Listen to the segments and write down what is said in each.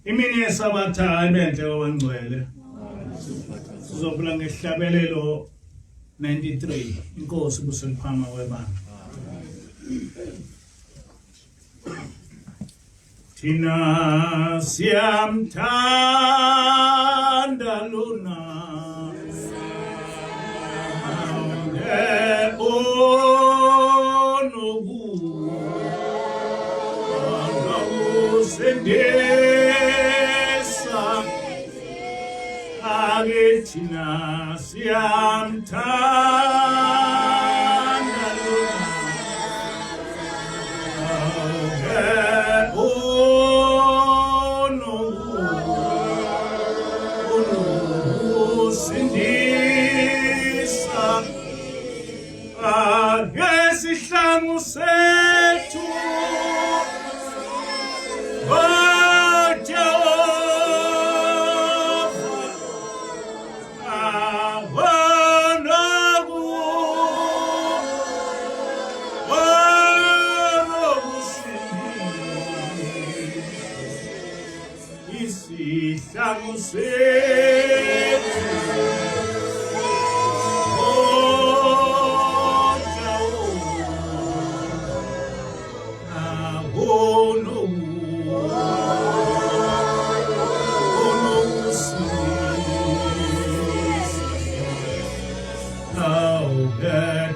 Imini yeSabatha ibenhle kwabangcwele. Sizovula ngesihlabelelo 93 inkosi buseliphama kwebandla. Thina siyamthanda lona Sindisa ake thina siyamthanda lona Sindisa Ngesihlangu sethu Oh Jehova Abonoku Onokusindisa Isihlangu sethu Oh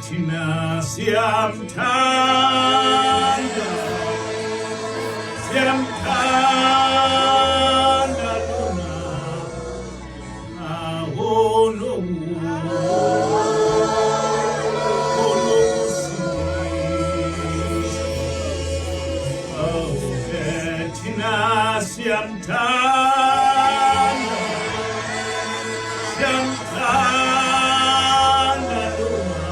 Thina siyamthanda siyamthanda lona Siyamthanda, siyamthanda lona,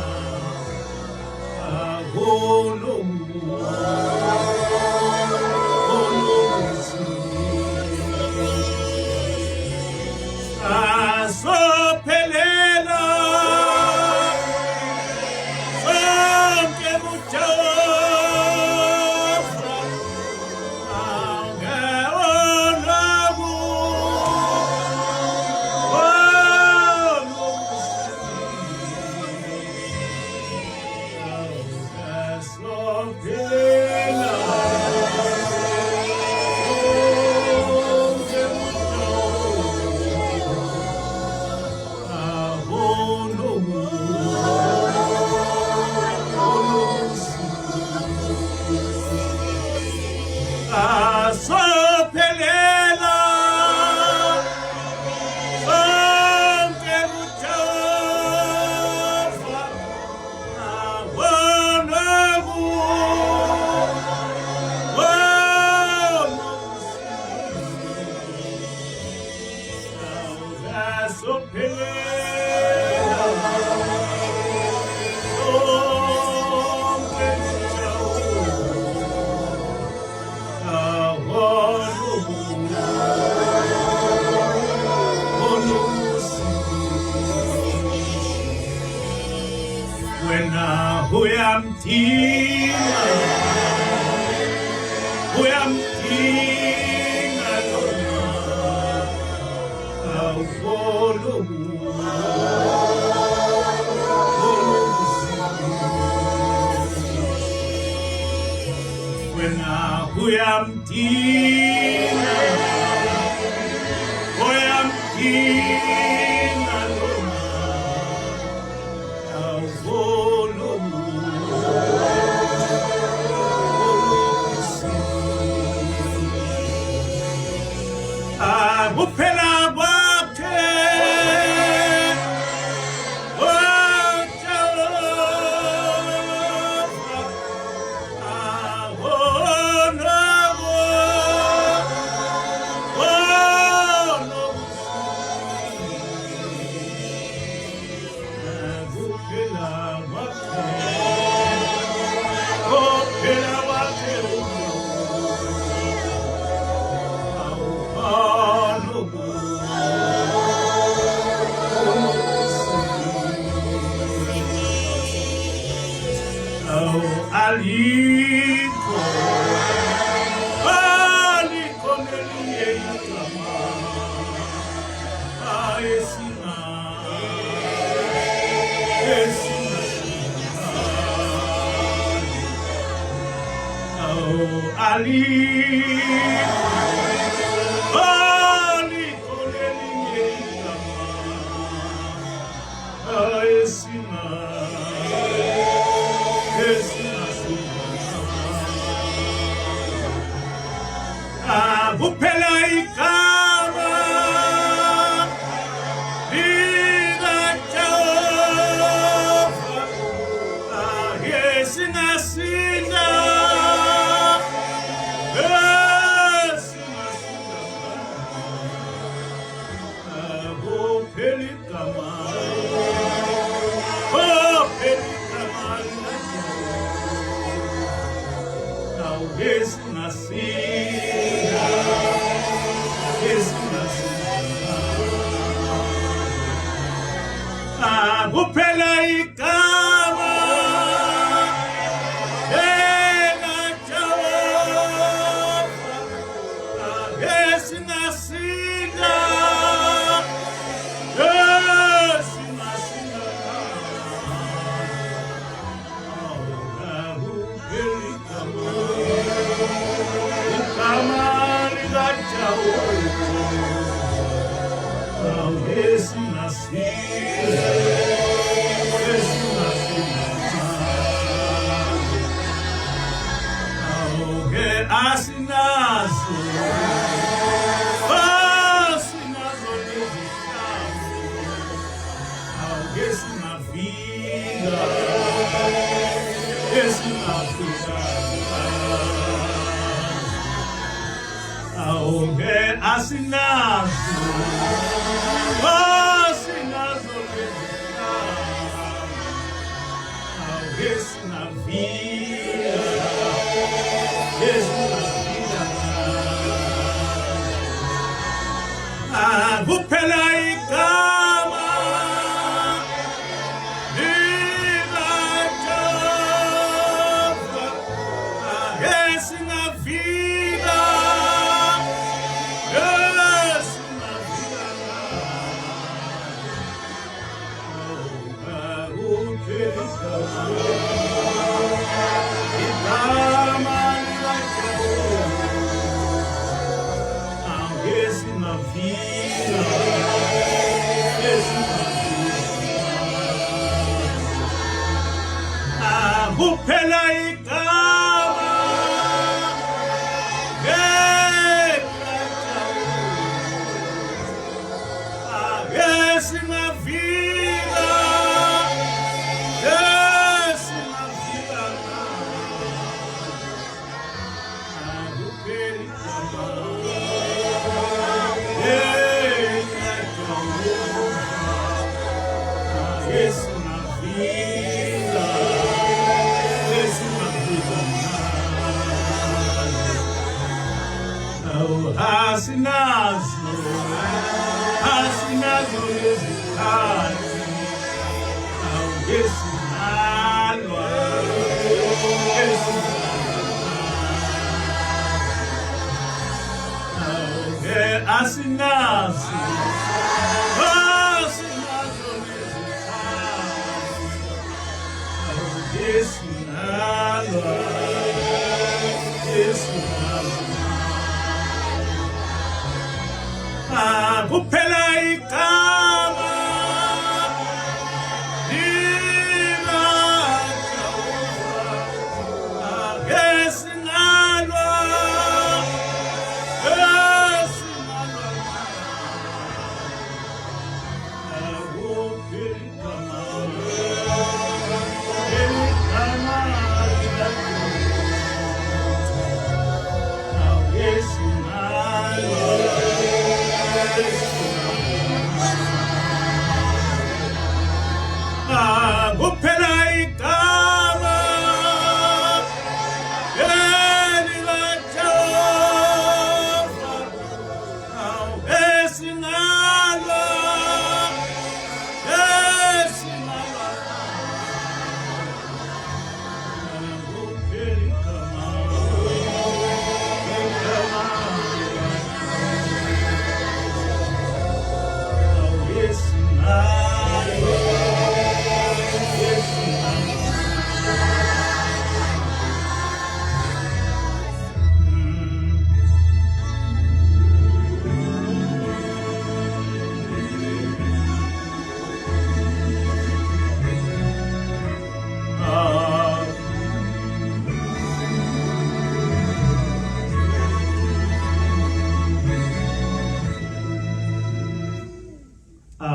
Asophelela sonke kuJehova awunaku Asophelela sonke kuJehova Wena uyamdinga uyamdinga lona awukhona wena uyamdinga uyamdinga lona Kuphela kwakhe Awu alikho, alikho lelinye igama esingasinga kuphela igama likaJehova esingasinda, esingasinda kuphela igama, kuphela igama likaJehova esingasinda, esingasinda kuphela igama likaJehova esingasinda, esingasinda kuphela igama, igama likaJehova esingasinda, esingasinda. Awuke asinazo, asinazo nezihlangu, awuke singafika, esingafika. Awuke asinazo, asinazo nezihlangu, awuke singafika, esingafika. Kuphela igama likaJehova esingafika, esingafika. Kuphela igama likaJehova esingafika, esingafika. Kuphela igama likaJehova esingafika, esingafika. Kuphela igama likaJehova esingafika, esingafika. Awu asinazo, asinazo lezikhathi, awu esingalwa, esingalwa. Awuke asinazo, asinazo lezikhathi, awu esingalwa, esingalwa. Kuphela igama likaJehova esingalwa, esingalwa. Kuphela igama, igama likaJehova esingalwa, esingalwa.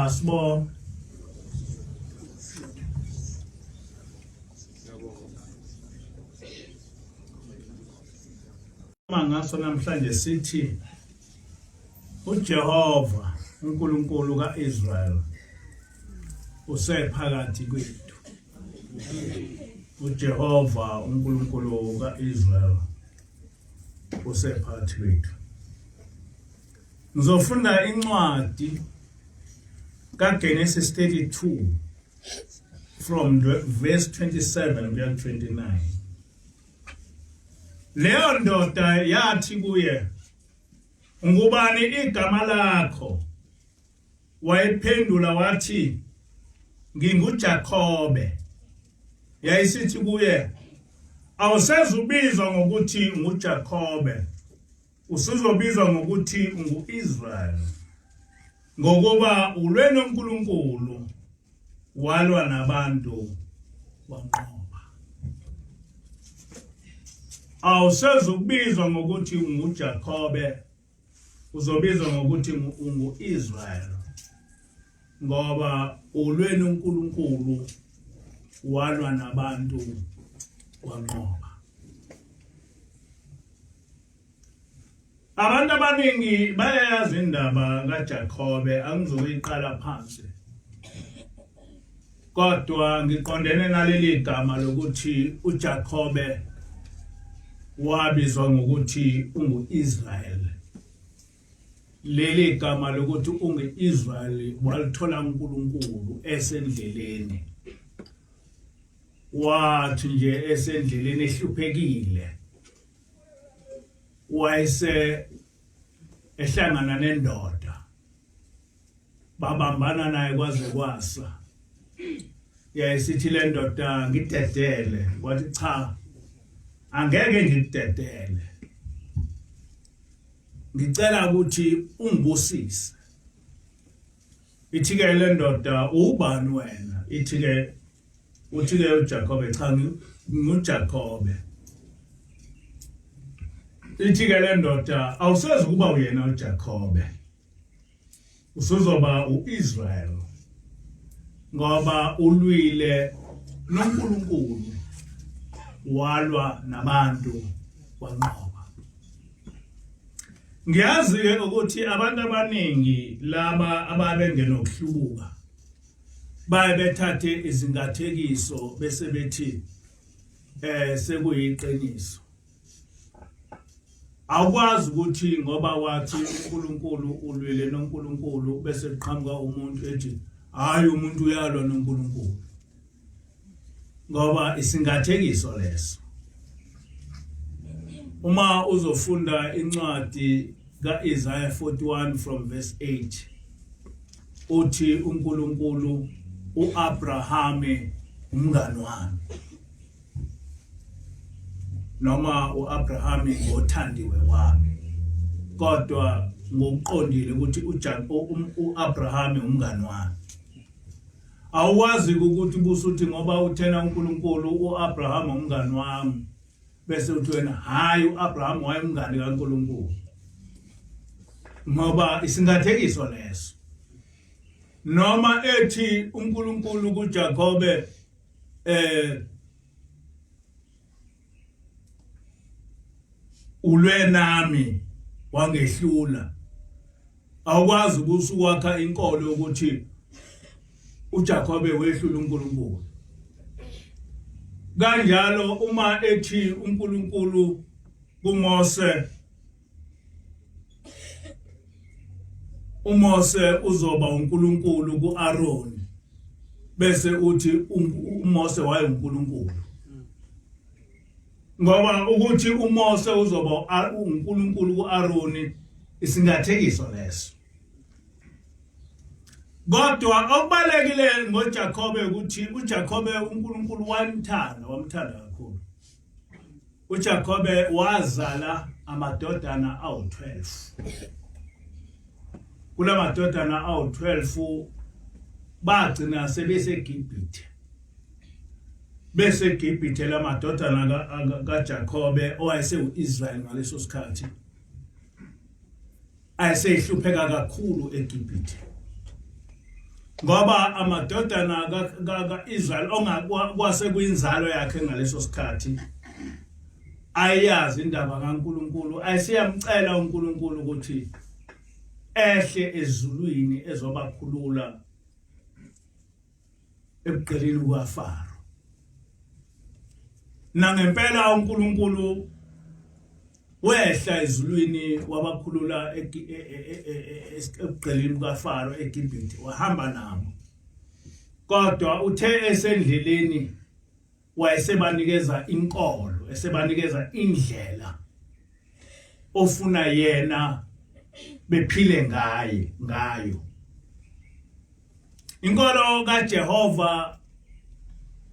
Asibonge. Ngaso namhlanje sithi uJehova uNkulunkulu kaIsrael usephakathi kwethu. uJehova uNkulunkulu kaIsrael usephakathi kwethu. Ngizofunda incwadi kaGenesis 32 from verse 27 kuya 29. Leyo ndoda yathi kuye, "Ngubani igama lakho?" Wayephendula wathi, "NginguJakobe." Yayisithi kuye, "Awusezubizwa ngokuthi nguJakobe, usuzobizwa ngokuthi ungu-Israyeli, ngokuba ulwe noNkulunkulu walwa nabantu wanqoba. Awusezukubizwa ngokuthi unguJakobe, uzobizwa ngokuthi ungu-Israyeli, ngoba ulwe noNkulunkulu walwa nabantu wanqoba. Abantu abaningi bayayazi indaba kaJakobe, angizokuyiqala phansi. Kodwa ngiqondene naleli gama lokuthi uJakobe wabizwa ngokuthi ungu-Israel. Leli gama lokuthi ungu-Israel walithola uNkulunkulu esendleleni. Wathi nje esendleleni ehluphekile wayese ehlangana nendoda babambana naye kwaze kwasa yayisithi le ndoda ngidedele wathi cha angeke ngikudedele ngicela ukuthi ungibusise ithi ke le ndoda ubani wena ithi ke uthi ke uJakobe cha nguJakobe ithi ke le ndoda awusezi kuba uyena uJakobe usuzoba uIsrael ngoba ulwile noNkulunkulu walwa nabantu wanqoba ngiyazi ke ukuthi abantu abaningi laba ababengenokuhlubuka baye bethathe izingathekiso bese bethi eh sekuyiqiniso awukwazi ukuthi ngoba wathi uNkulunkulu ulwile noNkulunkulu bese kuqhamuka umuntu ethi hayi umuntu uyalwa noNkulunkulu ngoba isingathekiso leso uma uzofunda incwadi kaIsaiah 41 from verse 8 uthi uNkulunkulu uAbraham umngani wami noma uAbraham ngothandiwe wami kodwa ngokuqondile ukuthi uAbraham umngani wami awukwazi ukuthi busuthi ngoba uthena uNkulunkulu uAbraham umngani wami bese uthi wena hayi uAbraham wayemngani kaNkulunkulu ngoba isingathekiso leso noma ethi uNkulunkulu kuJakobe eh ulwe nami wangehlula awukwazi ukusukwakha inkolo yokuthi uJakobe wehlula uNkulunkulu kanjalo uma ethi uNkulunkulu kuMose uMose uzoba uNkulunkulu kuAron bese uthi uMose wayenguNkulunkulu ngoba ukuthi uMose uzoba uNkulunkulu kuAroni isingathekiso leso kodwa okubalekile ngoJakobe ukuthi uJakobe uNkulunkulu wamthanda wamthanda kakhulu uJakobe wazala amadodana awu-12 kulamadodana awu-12 bagcina sebeseGibhithe bese Gibhithe lamadodana kaJakobe owayesewu-Israyeli ngaleso sikhathi ayesehlupheka kakhulu eGibhithe. Ngoba amadodana ka-Israel ongakwase kuyinzalo yakhe ngaleso sikhathi ayiyazi indaba kaNkuluNkulu, ayisiyamcela uNkulunkulu ukuthi ehle ezulwini ezobakhulula ebugqilini kukaFaro. Nangempela uNkulunkulu wehla ezulwini wabakhulula e, e, e, ebugqilini bukaFaro eGibhithe, wahamba nabo. Kodwa uthe esendleleni wayesebanikeza inkolo, esebanikeza indlela ofuna yena bephile ngaye ngayo. Inkolo kaJehova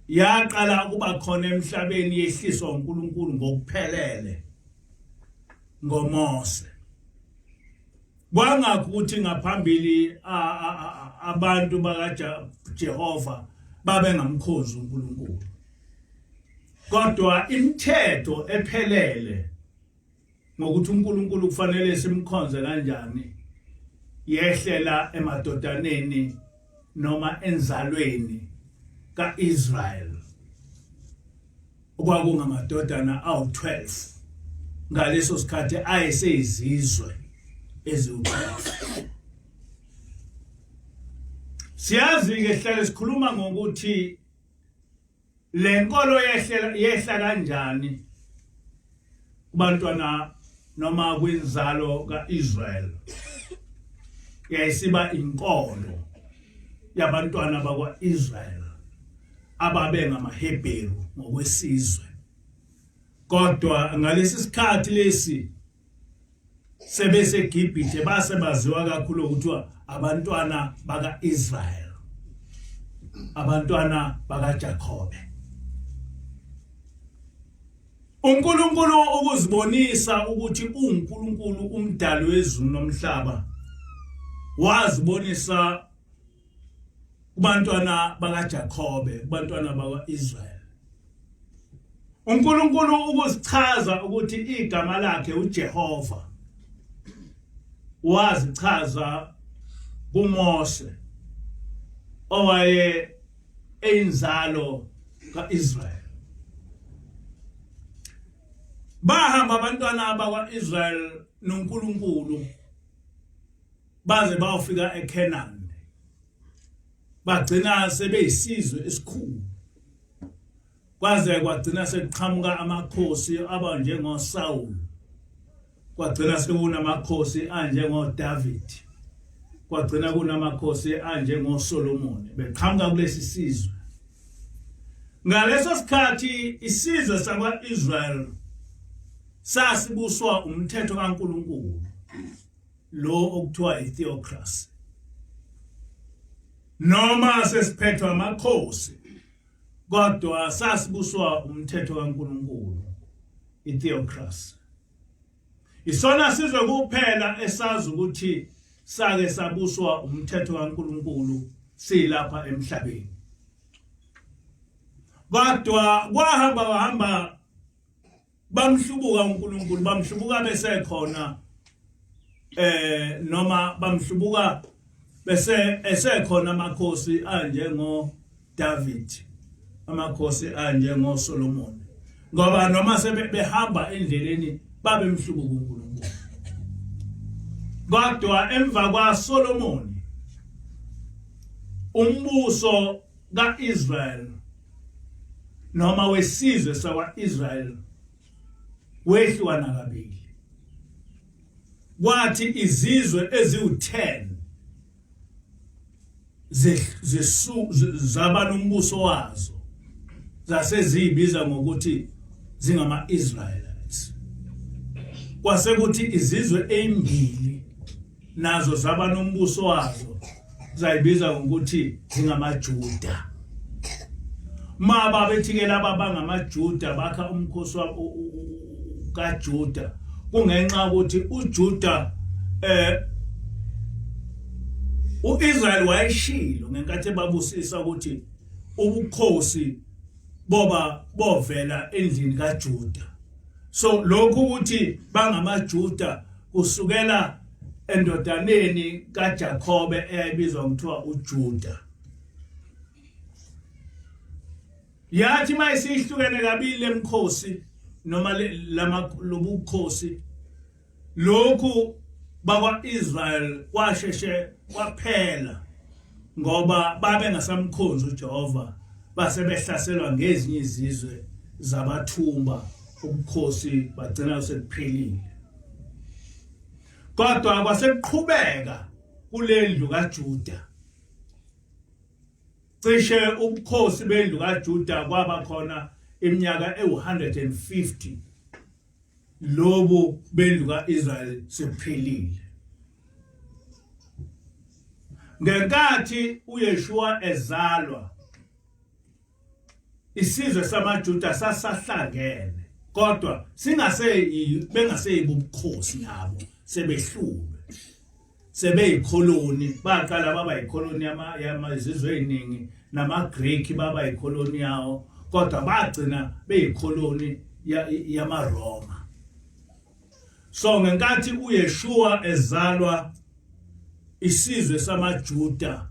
yaqala ukuba khona emhlabeni yehliswa uNkulunkulu ngokuphelele ngoMose. Kwangakho ukuthi ngaphambili abantu bakaJehova babengamkhonzi uNkulunkulu. Kodwa imithetho ephelele ngokuthi uNkulunkulu kufanele simkhonze kanjani yehlela emadodaneni noma enzalweni kaIsrael okwakungamadodana awu-12 ngaleso sikhathi ayeseyizizwe eziwu-12. Siyazi-ke hlale sikhuluma ngokuthi le nkolo yehlela yehla kanjani kubantwana noma kwinzalo kaIsrael, yayisiba inkolo yabantwana bakwaIsrael ababe ngamaHebheru ngokwesizwe. Kodwa ngalesi sikhathi lesi sebeseGibhithe base baziwa kakhulu ukuthiwa abantwana bakaIsrael, abantwana bakaJakobe. uNkulunkulu ukuzibonisa ukuthi uNkulunkulu umdali wezulu nomhlaba wazibonisa kubantwana bakaJakobe, kubantwana bakwaIsrael. uNkulunkulu ukuzichaza ukuthi igama lakhe uJehova wazichaza kuMose owaye eyinzalo kaIsrael. Bahamba abantwana bakwaIsrael noNkulunkulu baze bayofika eCanaan, bagcina sebeyisizwe esikhulu, kwaze kwagcina sekuqhamuka amakhosi aba njengoSaul, kwagcina sekunamakhosi anjengoDavid, kwagcina kunamakhosi anjengoSolomon, beqhamuka kulesi sizwe. Ngaleso sikhathi isizwe sakwa-Israel sasibuswa umthetho kaNkulunkulu lo okuthiwa i-theocracy, noma sesiphethwe amakhosi, kodwa sasibuswa umthetho kaNkulunkulu, i-theocracy. Isona sizwe kuphela esazi ukuthi sake sabuswa umthetho kaNkulunkulu silapha emhlabeni. Kodwa kwahamba wahamba bamhlubuka uNkulunkulu, bamhlubuka besekhona noma bamhlubuka bese esekhona amakhosi anjengo David, amakhosi anjengo Solomon, ngoba noma sebehamba endleleni babemhlubuka uNkulunkulu. Kodwa emva kwa Solomon umbuso kaIsrael noma wesizwe sakwa-Israel wehlukana kabili, kwathi izizwe eziwu-10 zaba nombuso wazo, zaseziyibiza ngokuthi zingama-Israelites. Kwase kuthi izizwe ezimbili nazo zaba nombuso wazo, zayibiza ngokuthi zingamaJuda. Maba bethi ke laba bangamaJuda bakha umkhosi kaJuda, kungenxa ukuthi uJuda uIsrael wayeshilo ngenkathi ebabusisa ukuthi ubukhosi boba bovela endlini kaJuda. So lokhu ukuthi bangamaJuda kusukela endodaneni kaJakobe eyayibizwa ngokuthiwa uJuda. Yathi mayisihlukene kabili lemkhosi noma lama lobukhosi lokhu bakwa-Israel kwasheshe kwaphela ngoba babe ngasamkhonzi uJehova base behlaselwa ngezinye izizwe zabathumba ubukhosi bagcina sekuphelile. Kodwa kwasekuqhubeka kulendlu kaJuda, cishe ubukhosi bendlu kaJuda kwaba khona iminyaka ewu-150 lobu bendlu ka-Israyeli sekuphelile. Ngenkathi uYeshua ezalwa, isizwe samaJuda sasahlangene kodwa singase bengaseyibubukhosi nabo sebehlulwe sebeyikholoni. Baqala baba yikholoni yamazizwe eziningi namaGreek baba yikholoni yawo, kodwa bagcina beyikholoni yamaRoma. So ngenkathi uYeshua ezalwa, isizwe samaJuda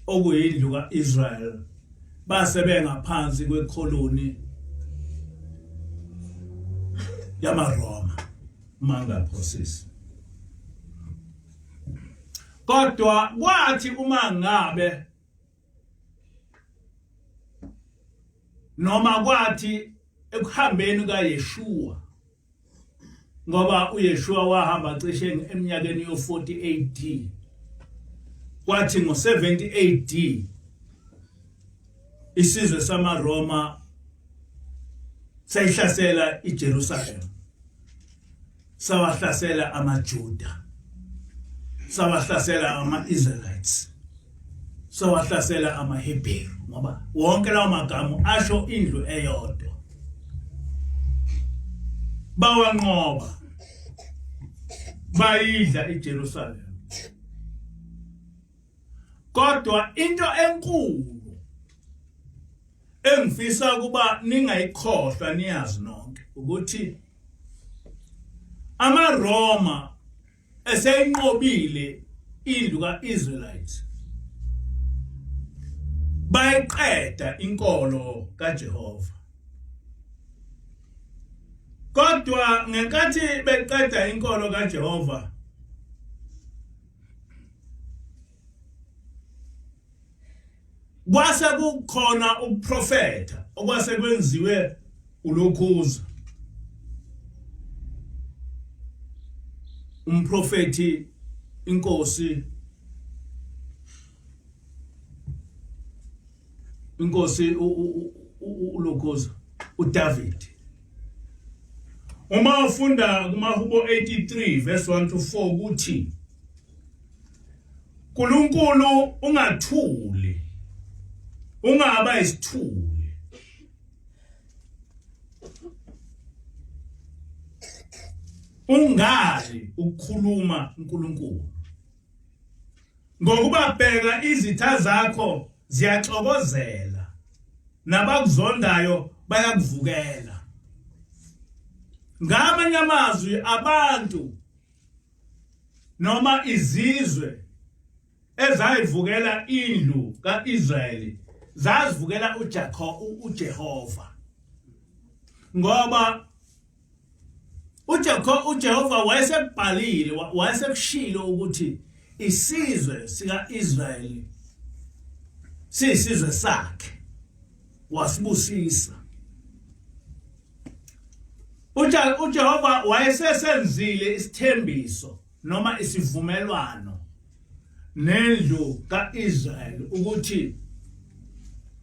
okuyindlu kaIsrael base bengaphansi kwekholoni yamaRoma uma ngingaphosisi. Kodwa kwathi uma ngabe noma kwathi ekuhambeni kaYeshua, ngoba uYeshua wahamba cishe eminyakeni yo-40 AD, kwathi ngo-70 AD isizwe samaRoma sayihlasela iJerusalem, sawahlasela amaJuda, sawahlasela ama-Israelites, sawahlasela amaHebheru, ngoba wonke lawo magama asho indlu eyodwa. Bawanqoba, bayidla iJerusalem. Kodwa into enkulu engifisa ukuba ningayikhohlwa niyazi nonke ukuthi amaRoma eseyinqobile indlu kaIsraelite bayiqeda inkolo kaJehova. Kodwa ngenkathi beqeda inkolo kaJehova, kwase kukhona ukuprofetha okwase kwenziwe ulokhuza umprofethi inkosi inkosi ulokhuza uDavid. Uma ufunda kumahubo 83 verse 1 to 4 kuthi uNkulunkulu ungathuli, ungaba isithuli, ungali ukukhuluma uNkulunkulu, ngokuba bheka izitha zakho ziyaxokozela nabakuzondayo bayakuvukela. Ngamanye amazwi, abantu noma izizwe ezayivukela indlu kaIsrayeli zazivukela uJacob uJehova, ngoba uJacob uJehova wayesekubhalile, wayesekushilo ukuthi isizwe sikaIsrayeli siyisizwe sakhe, wasibusisa. UJehova wayesesenzile isithembiso noma isivumelwano nendlu kaIsrael ukuthi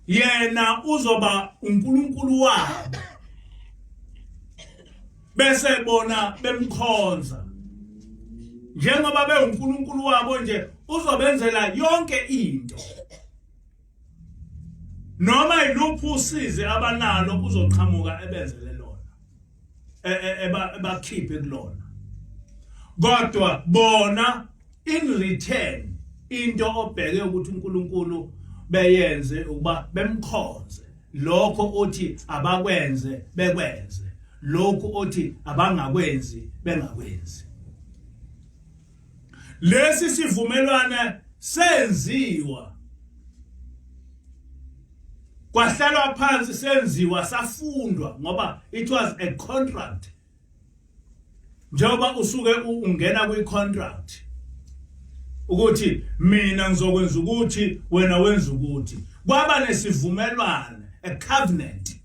yena uzoba uNkulunkulu wabo bese bona bemkhonza. Njengoba bewuNkulunkulu wabo nje, uzobenzela yonke into, noma iluphi usizi abanalo uzoqhamuka ebenzele lona, ebakhiphe kulona. Kodwa bona in return, into obheke ukuthi uNkulunkulu beyenze ukuba bemkhonze, lokho othi abakwenze bekwenze, lokhu othi abangakwenzi bengakwenzi. Lesi sivumelwane senziwa. Kwahlalwa phansi senziwa safundwa ngoba it was a contract. Njengoba usuke ungena kwi contract ukuthi mina ngizokwenza ukuthi wena wenza ukuthi kwaba nesivumelwano a covenant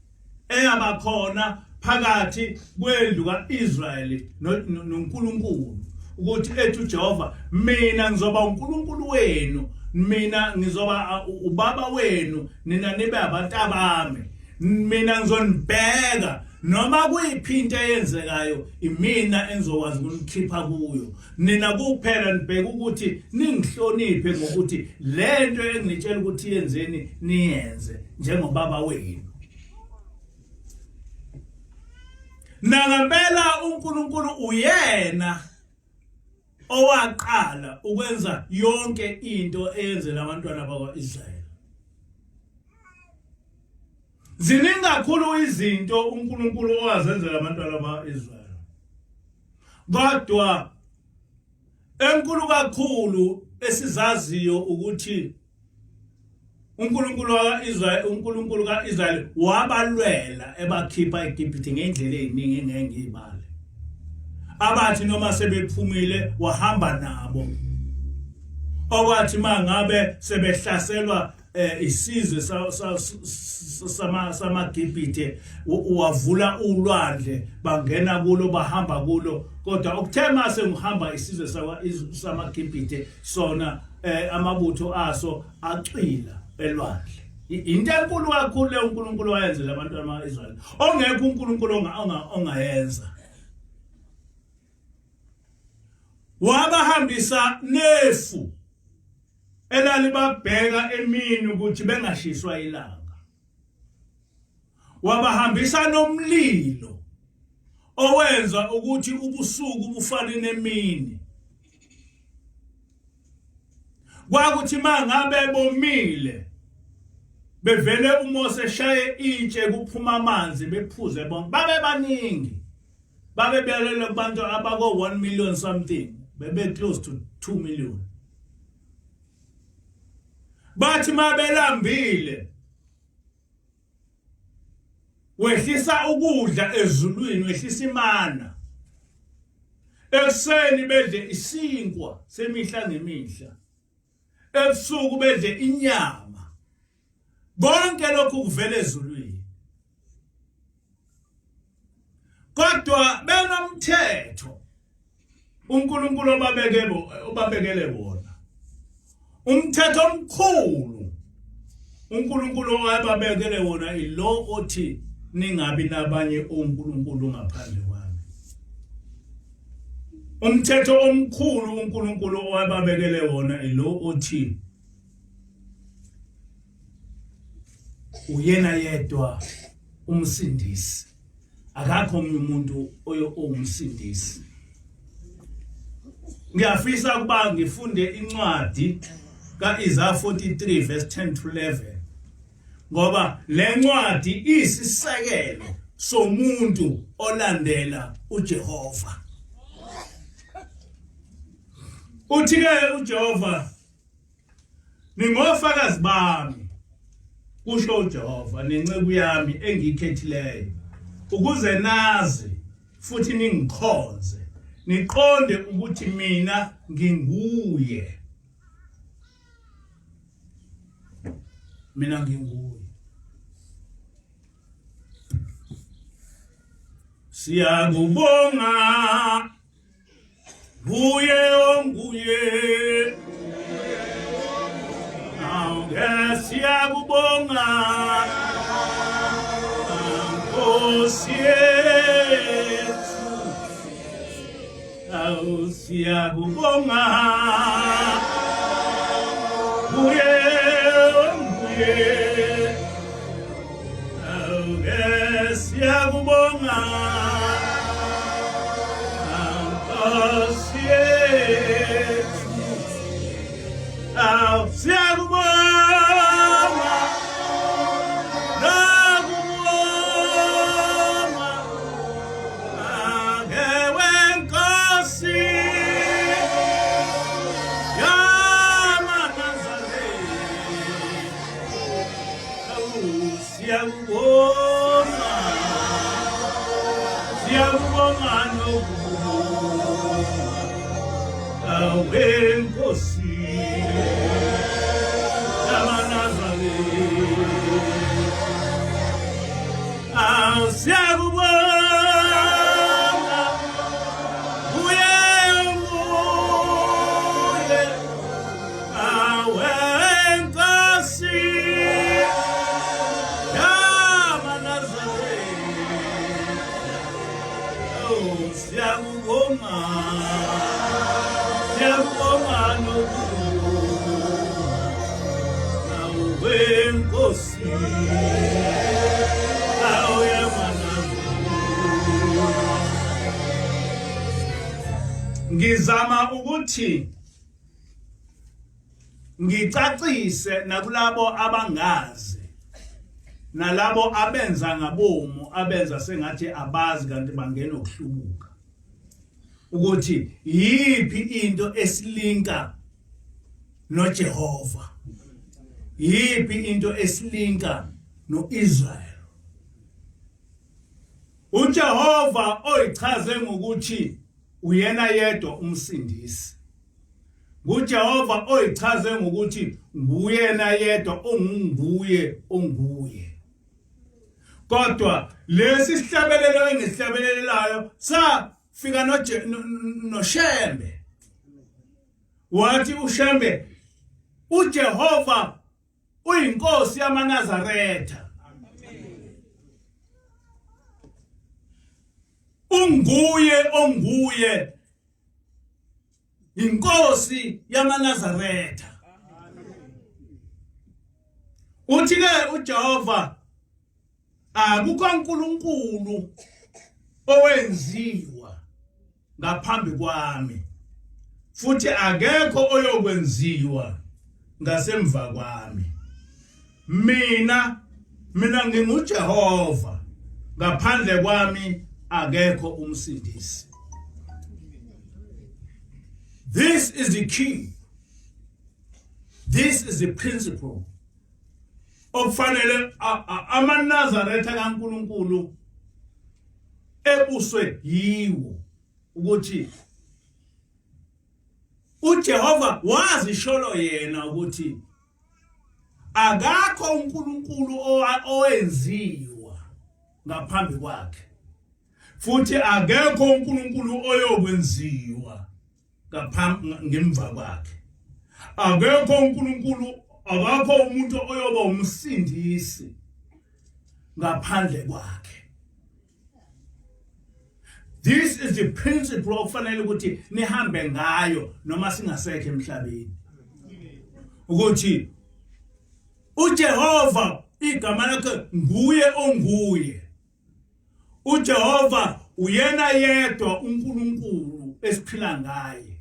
eyaba khona phakathi kwendlu kaIsrayeli noNkulunkulu ukuthi ethi uJehova mina ngizoba uNkulunkulu wenu mina ngizoba ubaba wenu nina nibe abantabami mina ngizonibheka noma kuyiphi into eyenzekayo imina engizokwazi ukunikhipha kuyo nina kuphela nibheka ukuthi ningihloniphe ngokuthi lento enginitshela ukuthi yenzeni niyenze njengobaba wenu Nangempela uNkulunkulu uyena owaqala ukwenza yonke into eyenzela abantwana bakwa-Israyeli. Ziningi kakhulu izinto uNkulunkulu owazenzela abantwana bakwa-Israyeli. Kodwa enkulu kakhulu esizaziyo ukuthi uNkulunkulu kaIsrael uNkulunkulu kaIsrael wabalwela ebakhipha eGibhithe ngendlela eziningi engeke ngiyibale abathi noma sebephumile wahamba nabo okwathi mangabe sebehlaselwa eh, isizwe samaGibhithe wavula ulwandle bangena kulo bahamba kulo kodwa okuthe mase ngihamba isizwe samaGibhithe sona eh, amabutho aso acwila elwandle into enkulu kakhulu le uNkulunkulu wayenzela abantu bama-Israyeli ongekho uNkulunkulu ongayenza wabahambisa nefu elalibabheka emini ukuthi bengashiswa ilanga wabahambisa nomlilo owenza ukuthi ubusuku bufane nemini kwakuthi mangabe bomile bevele uMose eshaye itshe kuphuma amanzi bephuze bonke babe baningi babe belele kubantu abako 1 million something bebe close to 2 million bathi mabelambile wehlisa ukudla ezulwini wehlisa imana ekuseni bedle isinkwa semihla ngemihla ebusuku bedle inyama konke lokhu kuvela ezulwini kodwa benomthetho uNkulunkulu obabeke obabekele wona umthetho omkhulu uNkulunkulu owababekele wona ilo othi ningabi nabanye onkulunkulu ngaphandle kwami umthetho omkhulu uNkulunkulu owababekele wona ilo othi uyena yedwa umsindisi akakho omunye umuntu oyo owumsindisi ngiyafisa ukuba ngifunde incwadi kaIsaiah 43 verse 10 to 11 ngoba le ncwadi isisekelo somuntu olandela uJehova uthi ke uJehova Ningofakazi bami, kusho uJehova, nenceku yami engiyikhethileyo, ukuze nazi futhi ningikhonze, niqonde ukuthi mina nginguye. Mina nginguye. Siyakubonga Nguye onguye Awuke siyakubonga Nkosi yethu Awu siyakubonga Nguye onguye Awuke siyakubonga Nkosi yethu Awu siyakubonga Nakubonga Ake wenkosi yamaNazaretha. Siyakubonga awe Nkosi yamaNazaretha. Awu siyakubonga uye uye awe Nkosi yamaNazaretha. Oh, siyakubonga siyakubonga nokubonga nawe Nkosi Ngizama ukuthi ngicacise nakulabo abangazi nalabo abenza ngabomu abenza sengathi abazi kanti bangena ukuhlubuka ukuthi yiphi into esilinka noJehova yiphi into esilinka noIsrael. uJehova oyichaze ngokuthi uyena yedwa umsindisi, nguJehova oyichaze ngokuthi nguyena yedwa ongunguye onguye. Kodwa lesi sihlabelelo engisihlabelelayo safika noShembe, wathi uShembe uJehova uyinkosi yamaNazaretha, unguye onguye inkosi yamaNazaretha. Uthi ke uJehova akukho uNkulunkulu owenziwa ngaphambi kwami futhi akekho oyokwenziwa ngasemva kwami. Mina nginguJehova, ngaphandle kwami akekho umsindisi. This is the key, this is the principle okufanele amaNazaretha kaNkuluNkulu ebuswe yiwo, ukuthi uJehova wazisholo yena ukuthi akakho uNkulunkulu owenziwa ngaphambi kwakhe futhi akekho uNkulunkulu oyokwenziwa ngaphambi ngemva kwakhe. Akekho uNkulunkulu, akakho umuntu oyoba umsindisi ngaphandle kwakhe. This is the principle okufanele ukuthi nihambe ngayo noma singasekho emhlabeni, ukuthi uJehova igama lakhe nguye onguye. uJehova uyena yedwa uNkulunkulu esiphila ngaye.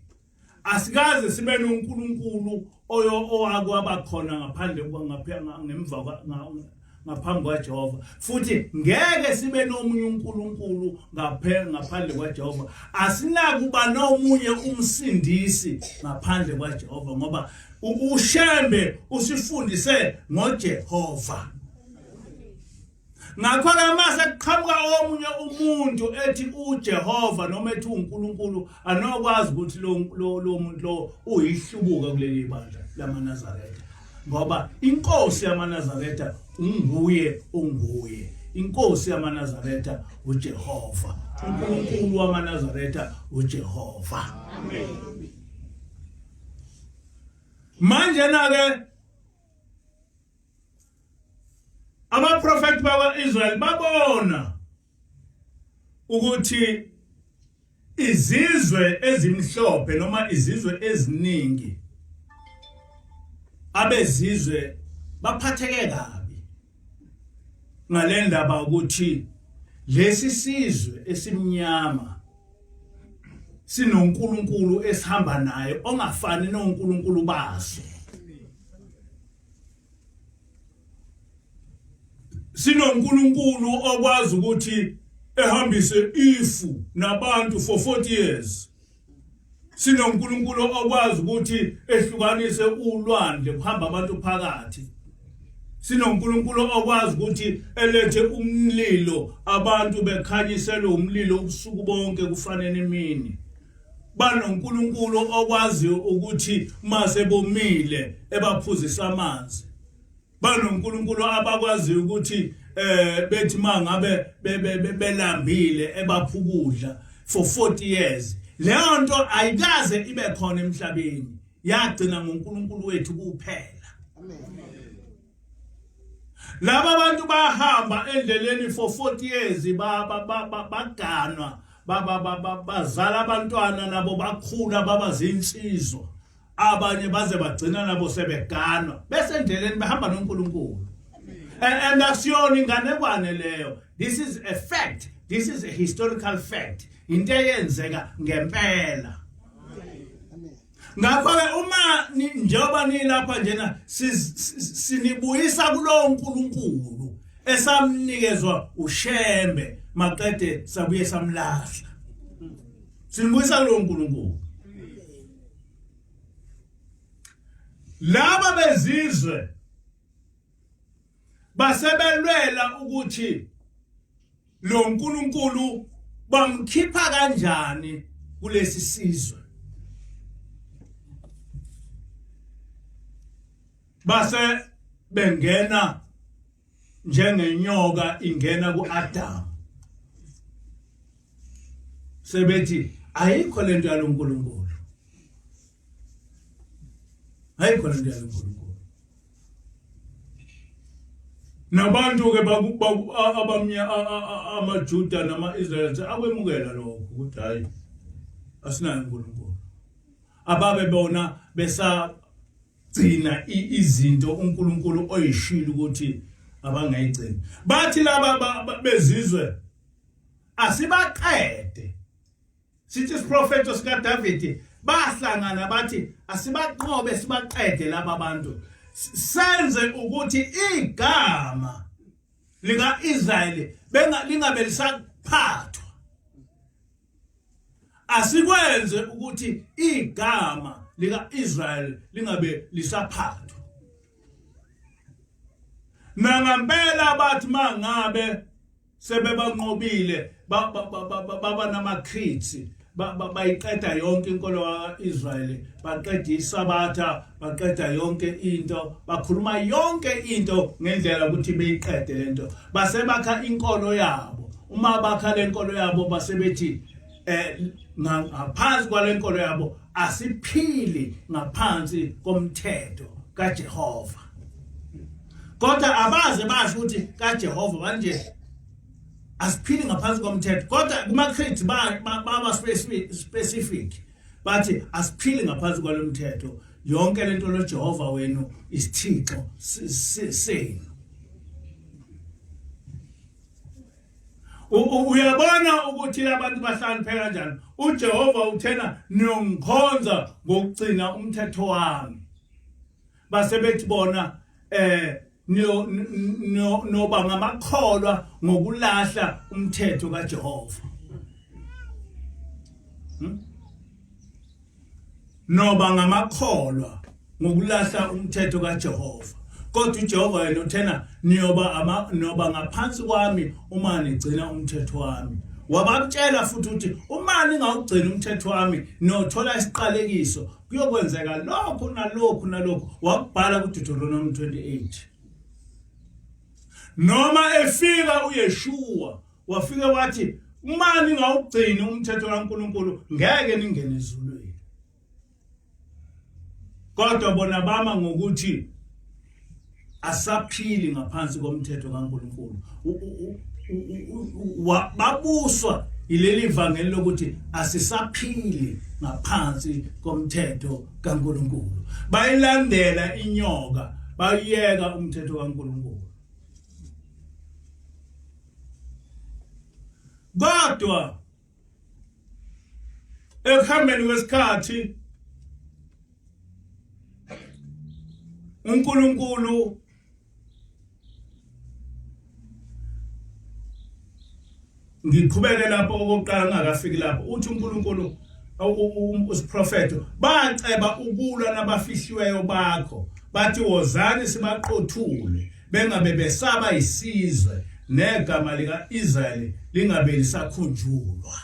Asikaze sibe noNkulunkulu oyo owakwaba khona ngaphandle ngemva ngaphambi kwaJehova, futhi ngeke sibe nomunye uNkulunkulu ngaphandle kwaJehova. Asinakuba nomunye umsindisi ngaphandle kwaJehova, ngoba uShembe usifundise ngoJehova. Ngakho-ke mase kuqhamuka omunye umuntu ethi uJehova noma ethi uNkulunkulu, anokwazi ukuthi lo lo muntu lo uyihlubuka kuleli bandla lamaNazaretha, ngoba inkosi yamaNazaretha unguye unguye inkosi yamaNazaretha uJehova, uNkulunkulu wamaNazaretha uJehova. Amen. Manje na ke abaprofeti bakwa-Israyeli babona ukuthi izizwe ezimhlophe noma izizwe eziningi abezizwe baphatheke kabi ngale ndaba ukuthi lesi sizwe esimnyama sinoNkulunkulu esihamba naye ongafani noNkulunkulu baso. SinoNkulunkulu okwazi ukuthi ehambise ifu nabantu for 40 years. SinoNkulunkulu okwazi ukuthi ehlukanise ulwandle kuhamba abantu phakathi. SinoNkulunkulu okwazi ukuthi elethe umlilo abantu bekhanyiselwe umlilo ubusuku bonke kufanele imini. BanoNkulunkulu okwazi ukuthi mase bomile ebaphuzisa amanzi. BanoNkulunkulu abakwazi ukuthi eh bethi mangabe belambile ebapha ukudla for 40 years. Leyo nto ayikaze ibe khona emhlabeni. Yagcina ngoNkulunkulu wethu kuphela. Laba bantu bahamba endleleni for 40 years baganwa bazala abantwana nabo bakhula baba zinsizwa abanye baze bagcina nabo sebeganwa bese endleleni behamba noNkulunkulu. And akusiyona inganekwane leyo. This is a fact, this is a historical fact, into eyenzeka ngempela. Ngakho-ke uma njengoba nilapha njena sinibuyisa kulowo nkulunkulu esamnikezwa uShembe maqede sabuye samlahla. Sinibuyisa kulowo nkulunkulu. Laba bezizwe basebelwela ukuthi lo nkulunkulu bamkhipha kanjani kulesi sizwe. Base bengena njengenyoka ingena kuAdam, sebethi ayikho lento yaloNkulunkulu, ayikho lento yaloNkulunkulu. Nabantu ke abamnya amaJuda nama-Israyeli akwemukela lokho ukuthi hayi asinayo uNkulunkulu. Ababe bona besagcina izinto uNkulunkulu oyishilo ukuthi abangayigcini. Bathi laba bezizwe asibaqede. Sithi isiprofetho sikaDavid bahlangana bathi asibaqobe sibaqede laba bantu, senze ukuthi igama lika-Israyeli lingabe lisaphathwa. Asikwenze ukuthi igama lika-Israyeli lingabe lisaphathwa. Nangampela bathi mangabe sebebanqobile baba namakhrithi bayiqeda yonke inkolo ka-Israyeli, baqeda isabatha, baqeda yonke into, bakhuluma yonke into ngendlela ukuthi beyiqede lento. Base bakha inkolo yabo. Uma bakha lenkolo yabo basebethi eh ngaphansi kwalenkolo yabo asiphili ngaphansi komthetho kaJehova. Kodwa abaze basho ukuthi kaJehova manje asiphili ngaphansi komthetho, kodwa kuma-creeds baba specific bathi asiphili ngaphansi kwalo mthetho, yonke lento loJehova wenu isithixo senu. Uyabona ukuthi labantu bahlakaniphe kanjani. UJehova uthena niyongikhonza ngokugcina umthetho wami. Base bethi bona eh noba ngamakholwa ngokulahla umthetho kaJehova. Noba ngamakholwa ngokulahla umthetho kaJehova. Kodwa uJehova yena uthena niyoba ama noba ngaphansi kwami uma nigcina umthetho wami. Wabatshela futhi ukuthi uma ningawugcina umthetho wami niyothola isiqalekiso, kuyokwenzeka lokhu nalokhu nalokhu. Wakubhala kuDeuteronomy 28. Noma efika uYeshua wafike wathi uma ningawugcini umthetho kaNkuluNkulu ngeke ningene ezulwini. Kodwa bona bama ngokuthi asaphili ngaphansi komthetho kaNkuluNkulu. Babuswa yileli vangeli lokuthi asisaphili ngaphansi komthetho kaNkuluNkulu. Bayilandela inyoka, bayiyeka umthetho kaNkuluNkulu. Kodwa ekuhambeni kwesikhathi uNkulunkulu ngiqhubeke lapho okokuqala ngakafiki lapho uthi uNkulunkulu usiprofetho baceba ukulwa nabafihliweyo bakho bathi wozani sibaqothule. bengabe besaba isizwe negama lika-Israyeli lingabe lisakhunjulwa.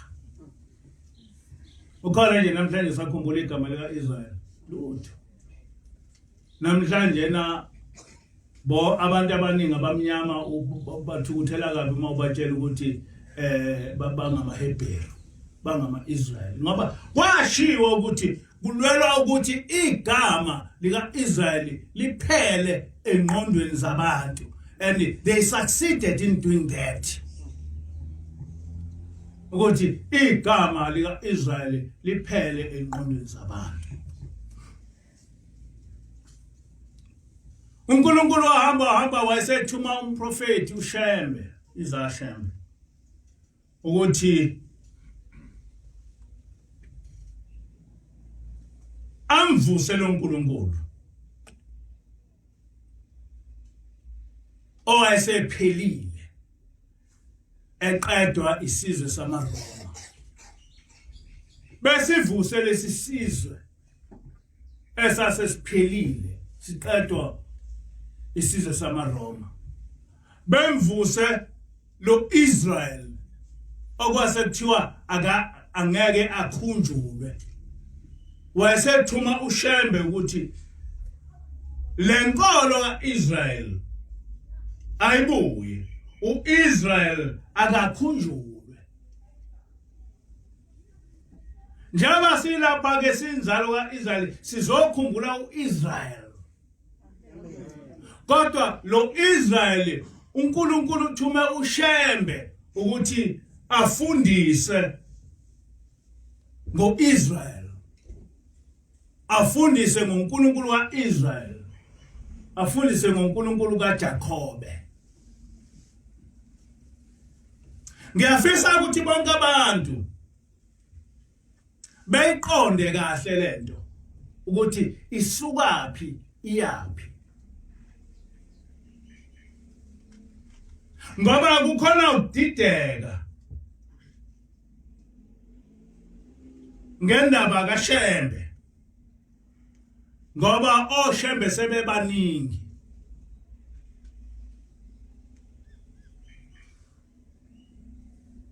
Ukhona nje namhlanje sakhumbula igama lika-Israyeli? Lutho. Namhlanje na bo abantu abaningi abamnyama bathukuthela kabi uma ubatshela ukuthi eh bangamaHebheru bangama-Israyeli ngoba kwashiwo ukuthi kulwelwa ukuthi igama lika-Israyeli liphele engqondweni zabantu and they succeeded in doing that ukuthi igama lika-Israyeli liphele engqondweni zabantu. uNkulunkulu wahamba wahamba wayesethuma umprofeti uShembe izaShembe ukuthi amvuse lo nkulunkulu owayesephelile eqedwa isizwe samaRoma besivuse lesi sizwe esase siphelile siqedwa isizwe samaRoma bemvuse lo Israel okwase kuthiwa aka angeke akhunjulwe wayesethuma uShembe ukuthi lenkolo kaIsrael ayibuye uIsrael akakhunjulwe njengoba silapha ke sinzalo kaIsrael sizokhumbula uIsrael kodwa lo Israel uNkulunkulu uthume uShembe ukuthi afundise ngoIsrael afundise ngoNkulunkulu kaIsrael afundise ngoNkulunkulu kaJakobe ngiyafisa ukuthi bonke abantu beyiqonde kahle lento ukuthi isukaphi iyaphi ngoba kukhona ukudideka ngendaba kaShembe ngoba oShembe sebebaningi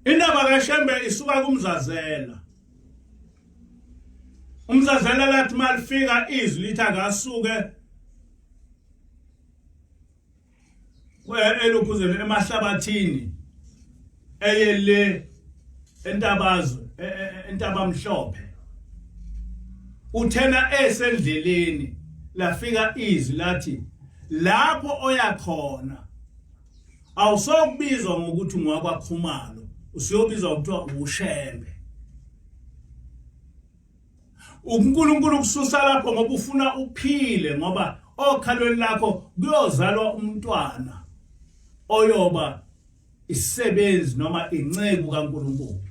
Indaba kaShembe isuka kumzazela. Umzazela lathi malifika izwi lithi akasuke elokhuzeni emahlabathini eye le entabazwe e, e, e, entabamhlophe uthena esendleleni lafika izwi lathi lapho oya khona awusokubizwa ngokuthi ungwakwaKhumalo usuyobizwa kuthiwa uShembe uNkulunkulu kususa lapho ngoba ufuna uphile ngoba okhalweni lakho kuyozalwa umntwana oyoba isisebenzi noma inceku kaNkulunkulu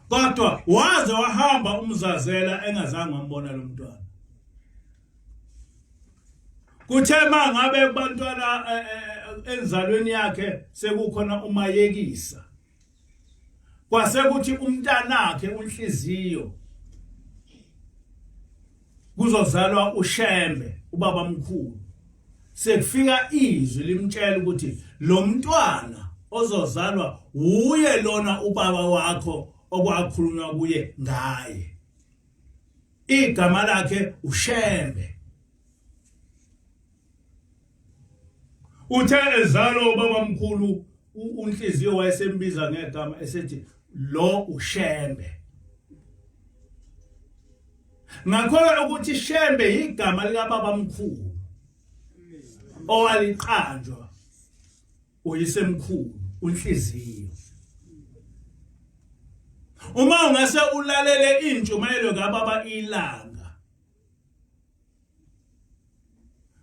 kodwa waze wahamba umzazela engazange wambona lo mntwana Kuthe mangabe kubantwana eh, eh, eh, enzalweni yakhe sekukhona umayekisa. Kwase kuthi umntanakhe unhliziyo kuzozalwa uShembe ubaba mkhulu. Sekufika izwi limtshela ukuthi lo mntwana ozozalwa wuye lona ubaba wakho okwakhulunywa kuye ngaye. Igama lakhe uShembe. Uthe ezalwa ubabamkhulu uNhliziyo wayesembiza ngegama esethi lo uShembe. Ngakho ukuthi Shembe igama likababamkhulu owaliqanjwa uyisemkhulu unhliziyo uma ungase ulalele intshumayelo kababa ilanga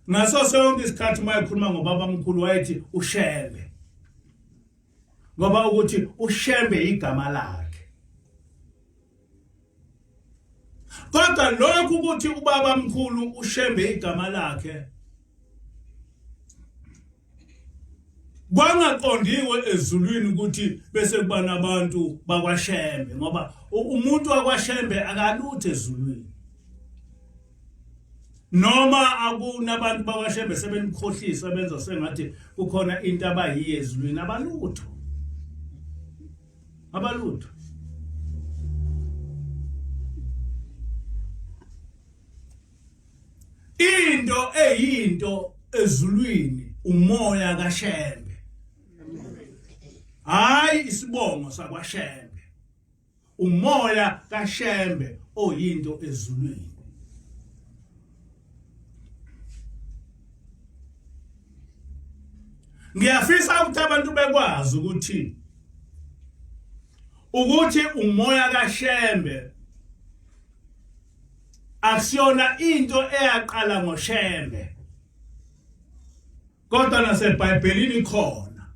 ngaso sonke isikhathi uma ekhuluma ngobaba mkhulu wayethi ushembe ngoba ukuthi ushembe igama lakhe kodwa lokhu ukuthi ubaba mkhulu ushembe igama lakhe kwangaqondiwe ezulwini ukuthi bese kuba nabantu bakwaShembe ngoba umuntu wakwaShembe akalutho ezulwini. Noma akunabantu bakwaShembe sebenikhohlisa benza sengathi kukhona into abayiye ezulwini, abalutho, abalutho. Into eyinto ezulwini umoya kaShembe, hayi isibongo sakwaShembe. Umoya kaShembe oyinto ezulwini. Ngiyafisa ukuthi abantu bekwazi ukuthi umoya kaShembe akusiyona into eyaqala ngoShembe, kodwa naseBhayibhelini khona.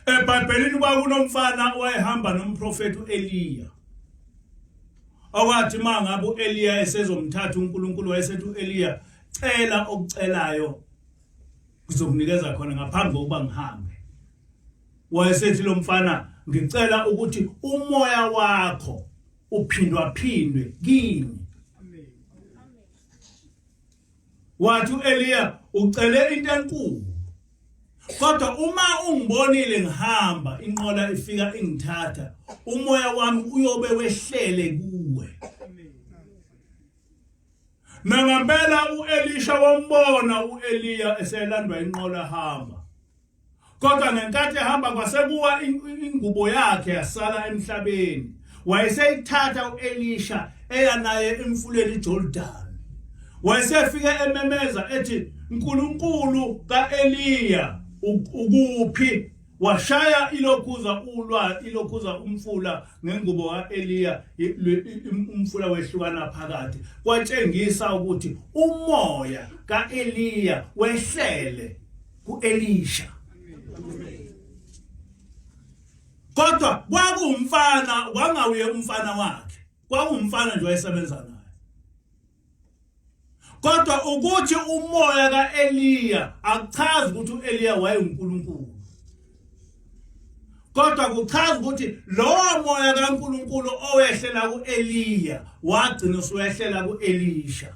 EBhayibhelini kwakunomfana owayehamba nomprofeti uEliya, okwathi mangabe uEliya esezomthatha uNkulunkulu wayesethi uEliya, cela okucelayo ngizokunikeza khona ngaphambi kokuba ngihambe. Wayesethi lo mfana, ngicela ukuthi umoya wakho uphindwa phindwe kimi. Wathi uEliya, ucele into enkulu, kodwa uma ungibonile ngihamba inqola ifika ingithatha, umoya wami uyobe wehlele kuwe. Nangempela uElisha wambona uEliya eselandwa inqola hamba. Kodwa ngenkathi ehamba kwasekuwa ingubo yakhe yasala emhlabeni. Wayeseyithatha uElisha eya naye emfuleni iJordan. Wayesefike ememeza ethi, uNkulunkulu kaEliya ukuphi? Washaya ilokhuza ulwa ilokhuza umfula ngengubo kaEliya, umfula wehlukana phakathi. Kwatshengisa ukuthi umoya kaEliya wehlele kuElisha. Kodwa kwakuwumfana, kwangawuye umfana wakhe, kwakuwumfana nje wayesebenza naye. Kodwa ukuthi umoya kaEliya akuchazi ukuthi uEliya wayenguNkulunkulu, kodwa kuchaza ukuthi lowo moya kaNkulunkulu owehlela kuEliya wagcina usuwehlela kuElisha.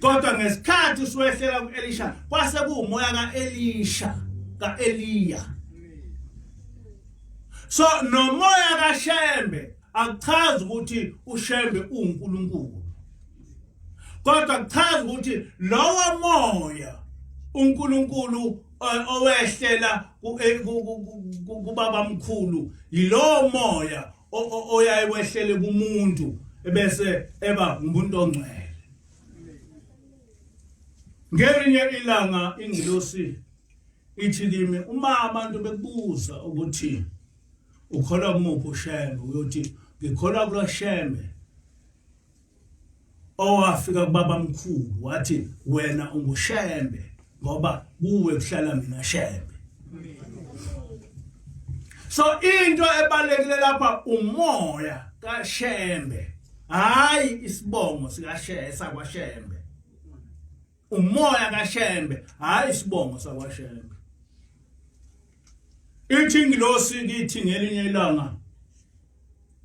Kodwa ngesikhathi usuwehlela kuElisha kwase kuwumoya kaElisha, kaEliya. So nomoya kaShembe akuchazi ukuthi uShembe uNkulunkulu, kodwa kuchaza ukuthi lowo moya uNkulunkulu owehlela kubaba mkhulu yilowo moya oyaye wehlele kumuntu ebese eba ngumuntu ongcwele. Ngelinye ilanga ingilosi ithi kimi, uma abantu bekubuza ukuthi ukholwa kumuphi uShembe, uyothi ngikholwa kuloShembe owafika kubaba mkhulu wathi wena unguShembe ngoba kuwe kuhlala mina Shembe. So into ebalekile lapha umoya kaShembe, hayi isibongo sikaShembe sakwaShembe. Umoya kaShembe, hayi isibongo sakwaShembe. Ithi ingilosi kithi ngelinye ilanga,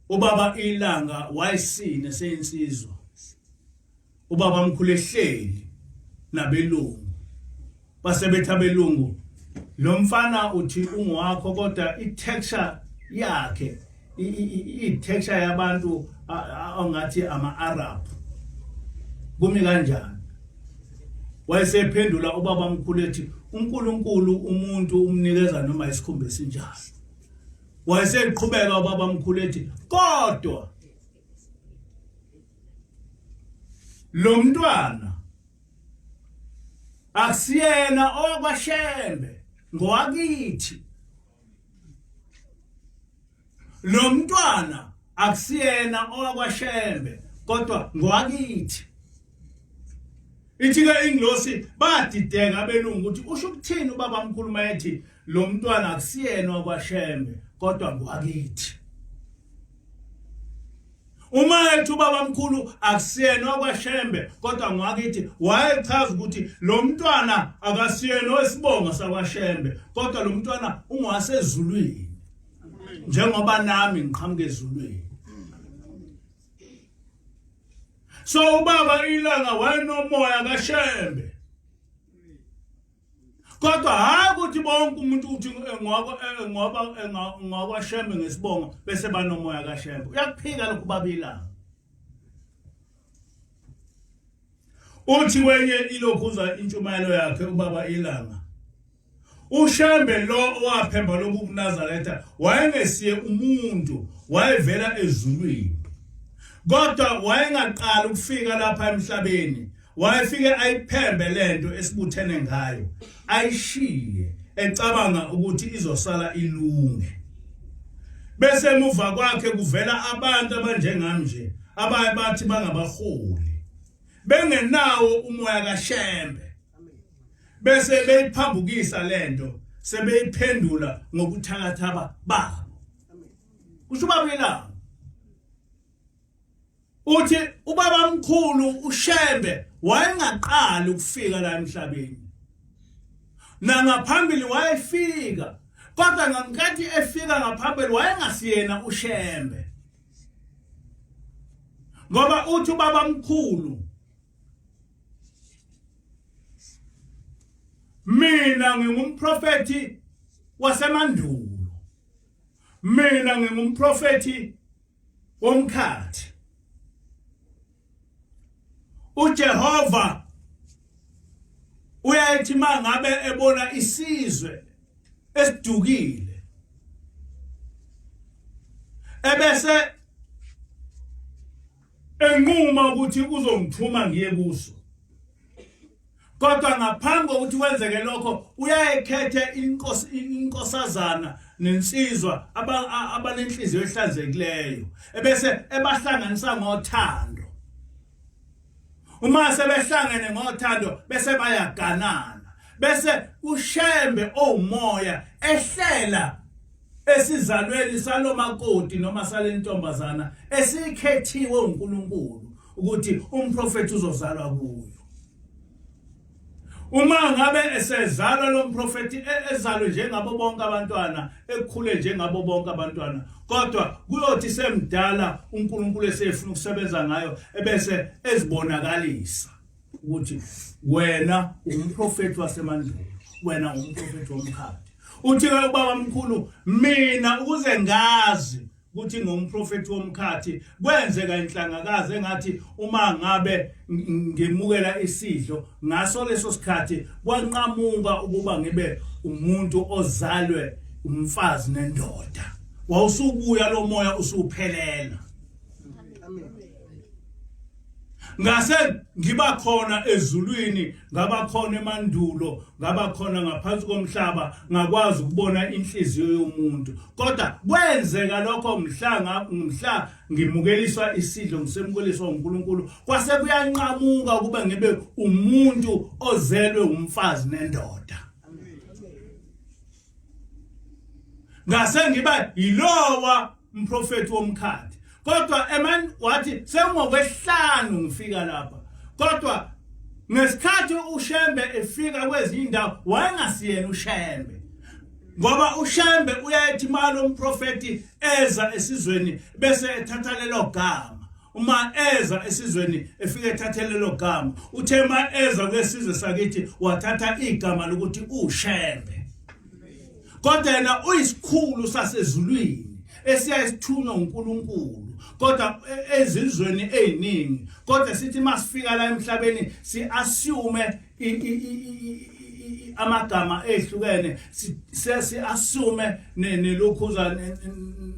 ubaba ilanga wayesine seyinsizwa, ubaba mkhulu ehleli nabelungu, basebetha abelungu, lo mfana uthi ungowakho, kodwa i-texture yakhe i-texture yabantu ongathi ama-Arab, kumi kanjani? Wayesephendula ubaba mkhulu ethi uNkulunkulu umuntu umnikeza noma isikhumba esinjani. Wayeseqhubeka ubaba mkhulu ethi kodwa lo mntwana akusiyena owakwaShembe, ngowakithi. Lo mntwana akusiyena owakwaShembe, kodwa ngowakithi. Ithi ke ingilosi badideka abelungu ukuthi usho ukuthini ubaba mkhulu mayethi lo mntwana akusiyena wakwaShembe kodwa ngwakithi. Uma ethi ubaba mkhulu akusiyena wakwaShembe kodwa ngwakithi, wayechaza ukuthi lo mntwana akasiyena wesibongo sakwaShembe, kodwa lo mntwana ungwasezulwini njengoba nami ngiqhamuka ezulwini. So ubaba ilanga wayenomoya kaShembe. Kodwa hayi ukuthi bonke umuntu uthi ngoba ngoba ngokwaShembe ngesibongo bese banomoya kaShembe. Uyakuphika lokhu baba ilanga. Uthi kwenye ilokhuza intshumayelo yakhe ubaba ilanga. UShembe lo owaphemba lobu buNazaretha wayengesiye umuntu, wayevela ezulwini. Kodwa wayengaqali ukufika lapha emhlabeni, wayefike ayiphembe lento esibuthene ngayo, ayishiye ecabanga ukuthi izosala ilunge. Bese emuva kwakhe kuvela abantu abanjengami nje abaye bathi bangabaholi bengenawo umoya kaShembe. Bese beyiphambukisa lento sebeyiphendula ngobuthakathaba babo. Kusho ubaba ilanga. Uthi ubaba mkhulu uShembe wayengaqali ukufika la emhlabeni. Nangaphambili wayefika kodwa ngenkathi efika ngaphambili wayengasiyena uShembe. Ngoba uthi ubaba mkhulu Mina ngingumprofethi wasemandulo. Mina ngingumprofethi womkhathi. uJehova uyayithi mangabe ebona isizwe esidukile ebese enquma ukuthi uzongithuma ngiye kuso kodwa ngaphambi kokuthi kwenzeke lokho uyayekhethe inkosi inkosazana nensizwa abanenhliziyo ehlanzekileyo ebese ebahlanganisa ngothando uma sebehlangene ngothando bese bayaganana bese ushembe owumoya ehlela esizalweni salomakoti noma salentombazana esikhethiwe uNkulunkulu ukuthi umprofeti uzozalwa kuyo. Uma ngabe esezalwa lo mprofeti ezalwe njengabo bonke abantwana ekhule njengabo bonke abantwana kodwa kuyothi semdala uNkulunkulu esefuna ukusebenza ngayo ebese ezibonakalisa ukuthi wena umprofeti wasemandulo wena umprofeti womkhathi. Uthi ke ubaba mkhulu mina ukuze ngazi ukuthi ngumprofeti womkhathi kwenzeka inhlangakazi engathi uma ngabe ngimukela isidlo ngaso leso sikhathi kwanqamuka ukuba ngibe umuntu ozalwe umfazi nendoda wawusubuya lo moya usuphelela. Ngase ngiba khona ezulwini, ngaba khona emandulo, ngaba khona ngaphansi komhlaba, ngakwazi ukubona inhliziyo yomuntu. Kodwa kwenzeka lokho mhla mhla ngimukeliswa isidlo ngisemukeliswa uNkulunkulu, kwase kuyanqamuka ukuba ngibe umuntu ozelwe umfazi nendoda. Ngase ngiba yilowa umprofeti womkhathi kodwa eman wathi sengokwesihlanu ngifika lapha kodwa ngesikhathi uShembe efika kwezinye indawo wayengasiyena uShembe ngoba uShembe uyayethi imali umprofeti eza esizweni bese ethatha lelo gama uma eza esizweni efike ethathe lelo gama uthe uma eza kwesizwe sakithi wathatha igama lokuthi uShembe kodwa yena uyisikhulu sasezulwini esiya esithunywa uNkulunkulu kodwa ezizweni eziningi kodwa sithi masifika la emhlabeni si assume amagama ehlukene si assume nelokhuza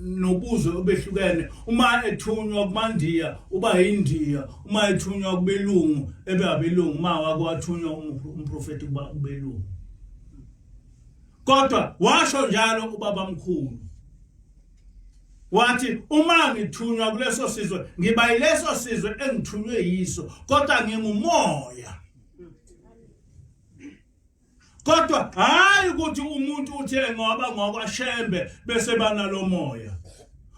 nobuzwe obehlukene uma ethunywa kumandiya uba yindiya uma ethunywa kubelungu ebe abelungu uma wake wathunywa umprofeti kuba kubelungu Kodwa washo njalo ubaba mkhulu. Wathi uma ngithunywa kuleso sizwe ngiba yileso sizwe engithunywe yiso kodwa ngingumoya. Kodwa hayi ukuthi umuntu uthe ngoba ngokwaShembe bese banalo moya.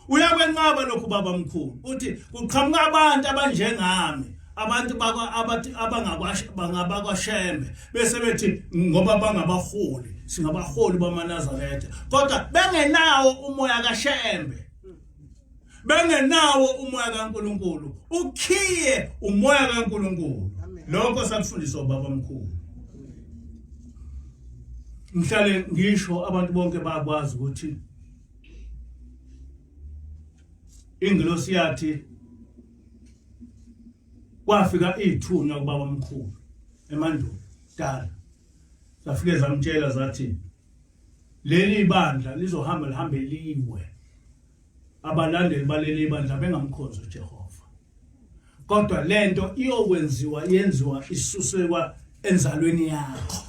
Uyakwenqaba lokhu baba mkhulu. Uthi kuqhamuka abantu abanjengami abantu bakwa abathi abangabakwaShembe bese bethi ngoba bangabaholi singabaholi bamaNazaretha kodwa bengenawo umoya kaShembe. Bengenawo umoya kaNkuluNkulu, ukhiye umoya kaNkuluNkulu. Lokho sakufundiswa ubaba omkhulu. Ngihlale ngisho abantu bonke bayakwazi ukuthi ingilosi yathi kwafika ithunywa kubaba omkhulu emandulo dala zafike zamtshela zathi leli bandla lizohamba lihambe liwe abalandeli baleli bandla bengamkhonzi uJehova kodwa lento iyokwenziwa yenziwa isusekwa enzalweni yakho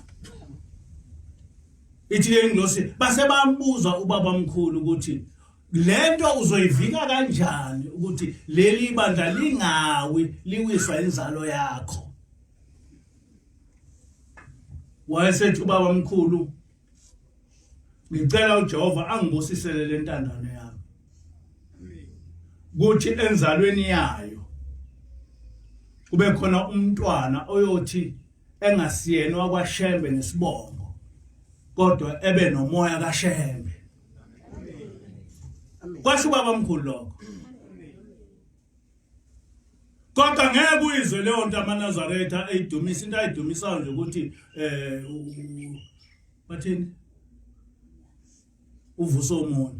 ithi le ngilosi base bambuza ubaba mkhulu ukuthi lento uzoyivika kanjani ukuthi leli bandla lingawi liwiswa inzalo yakho wayesethi ubaba mkhulu ngicela uJehova angibusisele lentandane yami kuthi enzalweni yayo kube khona umntwana oyothi engasiyena wakwaShembe ngesibongo kodwa ebe nomoya kaShembe kwasho ubaba mkhulu lokho kodwa ngeke uyizwe leyo nto amaNazaretha eyidumisa into ayidumisayo nje ukuthi eh bathini uvuso omunye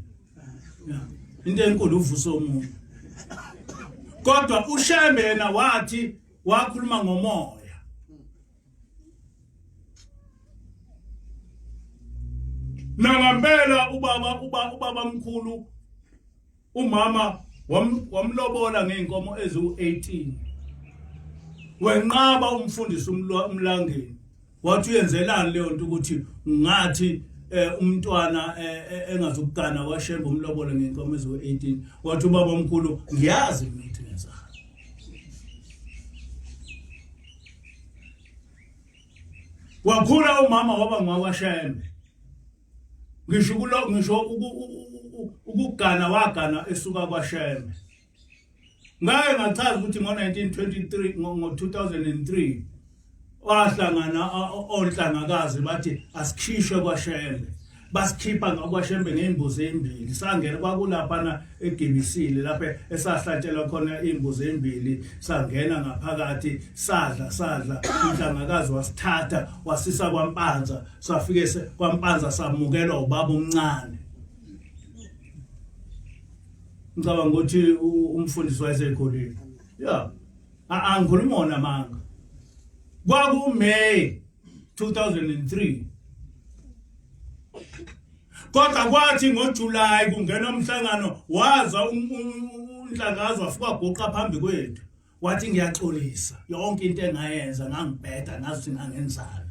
into enkulu uvuso omunye kodwa uShembe yena wathi wakhuluma ngomoya Nangampela ubaba uba ubaba mkhulu umama wamlobola ngeinkomo eziwu-18 wenqaba umfundisi umlangeni wathi uyenzelani leyo nto ukuthi ngathi eh, umntwana eh, eh, engazukugana washemba umlobolo ngenkomo eziwu-18 wathi ubaba omkhulu ngiyazi mina ukuthi ngenzani wakhula umama waba ngwakwashembe ngisho kulo ngisho ukugana wagana esuka kwaShembe ngake ngachaza ukuthi ngo-1923 ngo-2003 wahlangana onhlangakazi bathi asikhishwe kwaShembe basikhipha ngakwaShembe ngey'mbuzi ey'mbili sangena kwakulaphana egibisile lapho esahlatshelwa khona iy'mbuzi ey'mbili sangena ngaphakathi sadla sadla unhlangakazi wasithatha wasisa kwampanza safike kwampanza samukelwa ubaba omncane ngicabanga ukuthi umfundisi wayesekhulile ya angikhulumi wona amanga kwakuMay 2003 kodwa kwathi ngoJuly kungena umhlangano waza umhlangazo wafika guqa phambi kwethu wathi ngiyaxolisa yonke into engayenza ngangibheda ngazi ukuthi ngangenzani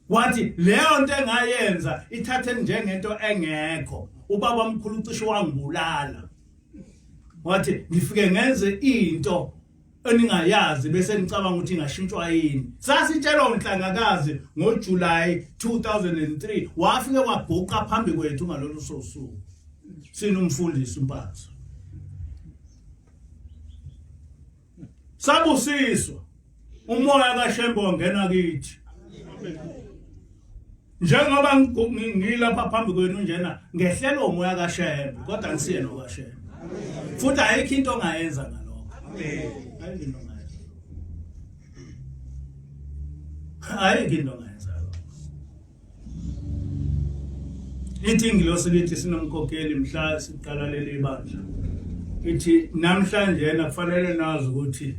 wathi leyo nto engayenza ithathe njengento engekho ubaba omkhulu ucishe wangibulala wathi ngifike ngenze into eningayazi bese nicabanga ukuthi ingashintshwa yini sasitshelwa unhlangakazi ngoJuly 2003 wafike waguqa phambi kwethu ngalolu sosuku sinomfundisi uMpanza sabusiswa umoya kaShembe wangena kithi njengoba ngilapha phambi kwenu njena ngehlelwa umoya kaShembe kodwa ngisiyena okaShembe futhi ayikho into ongayenza ngalokho ayikho into ongayenza ayikho into ongayenza Ithi ingilosi lithi sinomkhokheli mhla siqala leli bandla. Ithi namhlanje na kufanele nazi ukuthi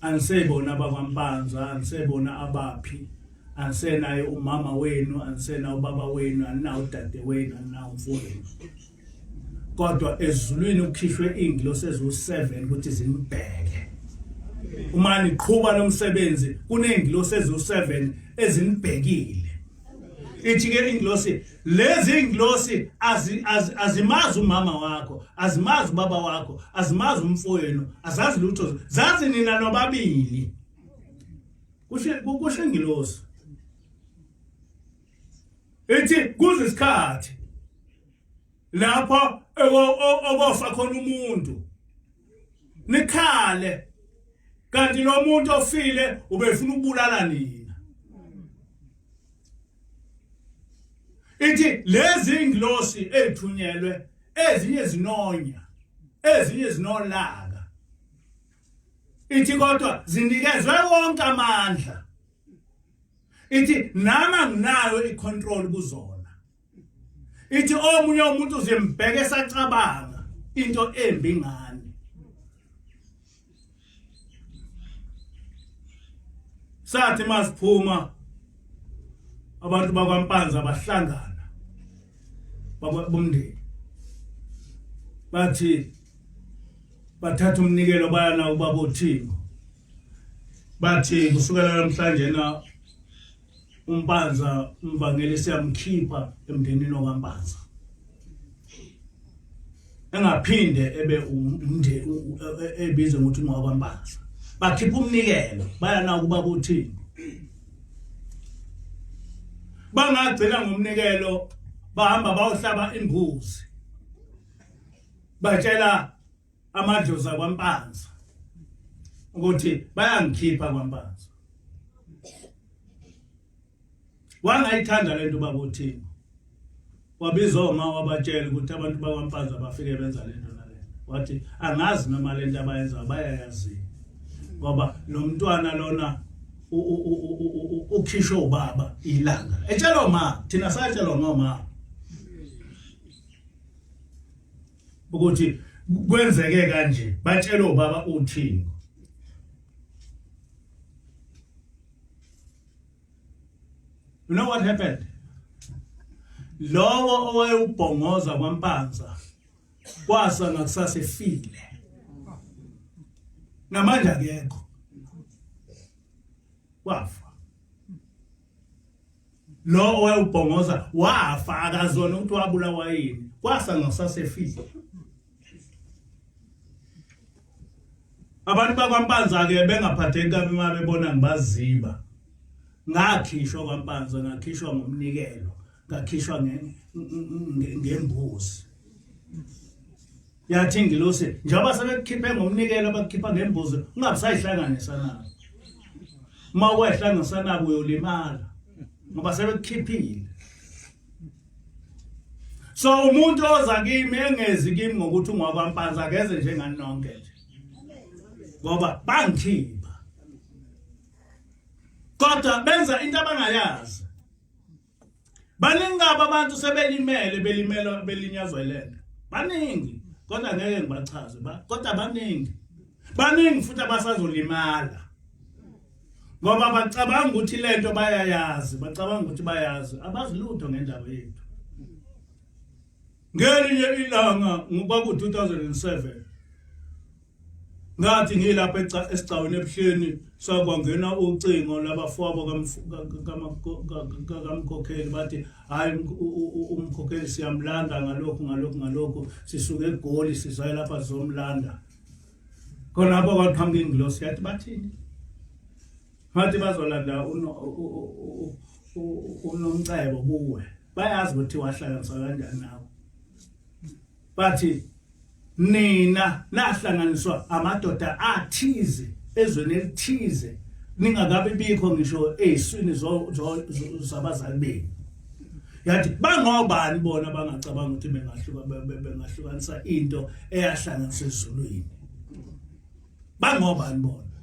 anisebona abakwaMpanza, anisebona abaphi, anisenaye umama wenu, anisenawo ubaba wenu, aninawo udade wenu, aninawo umfowenu. Kodwa ezulwini kukhishwe ingilosi eziwu-7 ukuthi zinibheke. Uma niqhuba lo msebenzi kuney'ngilosi eziwu-7 ezinibhekile. Ithi ke ingilosi lezi ingilosi azimazi umama wakho, azimazi ubaba wakho, azimazi umfowenu, azazi lutho, zazi nina nobabili. Kusho ingilosi. Ithi kuze isikhathi lapho okofa khona umuntu nikhale kanti lo muntu ofile ubefuna ukubulala nina. Ithi lezi ingilosi ezithunyelwe ezinye zinonya, ezinye zinolaka. Ithi kodwa zinikezwe wonke amandla. Ithi nami anginayo icontrol kuzona. Ithi omunye umuntu uzimbheke esacabanga into embi ngani. Sathi masiphuma abantu bakwaMpanza bahlangana bomndeni bathi bathatha umnikelo baya nawo ubaba uThingo bathi kusukela namhlanje na uMpanza umvangeli siyamkhipha emndenini wakwaMpanza engaphinde ebe umnde ebizwe ngokuthi ungowakwaMpanza bakhipha umnikelo baya nawo kubaba uThingo bangagcina ngomnikelo bahamba bayohlaba imbuzi batshela amadlozi akwaMpanza ukuthi bayangikhipha kwaMpanza wangayithanda lento baba uThingo wabiza oma wabatshela ukuthi abantu bakwaMpanza bafike benza lento nalento wathi angazi noma lento abayenza bayayazi ngoba lo mntwana lona ukhishwe ubaba ilanga etshelwa ma thina satshelwa ngoma ukuthi kwenzeke kanje batshela ubaba uThingo You know what happened? Lowo owayewubhongoza kwaMpanza kwasa ngakusasa efile. Namanje akekho. Wafa. Lo owayewubhongoza wafa akazona ukuthi wabulawa yini. Kwasa ngakusasa efile. Abantu bakwaMpanza ke bengaphatheki kabi uma bebona ngibaziba. Ngakhishwa kwaMpanza ngakhishwa ngomnikelo, ngakhishwa ngembuzi. Yathi ingilosi njengoba sebekukhiphe ngomnikelo bakukhipha ngembuzi ungabe usayihlanganisa nabo. Uma ukwehlanganisa nabo uyolimala ngoba sebekukhiphile. So umuntu oza kimi engezi kimi ngokuthi ungowakwaMpanza akeze njengani nonke nje. Ngoba bangikhipha. Kodwa benza into abangayazi. Baningi kabi abantu sebelimele belimela belinyazwa ilento. Baningi kodwa ngeke ngibachaze ba kodwa baningi. Baningi futhi abasazolimala. Ngoba bacabanga ukuthi lento bayayazi, bacabanga ukuthi bayazi, abazi lutho ngendaba yethu. Ngelinye ilanga ngokwaku 2007 ngathi ngilapha esigcawini ebuhleni sakwangena ucingo labafowabo kamkhokheli bathi hayi umkhokheli siyamlanda ngalokhu ngalokhu ngalokhu sisuke eGoli sizaye lapha sizomlanda khona lapho kwaqhamuka ingilosi yathi bathini ngathi bazolanda unomcebo kuwe bayazi ukuthi wahlanganiswa kanjani nawe bathi nina nahlanganiswa amadoda athize ezweni elithize ningakabi bikho ngisho eziswini zabazali benu yathi bangobani bona bangacabanga ukuthi bengahluka bengahlukanisa into eyahlanganiswa ezulwini bangobani bona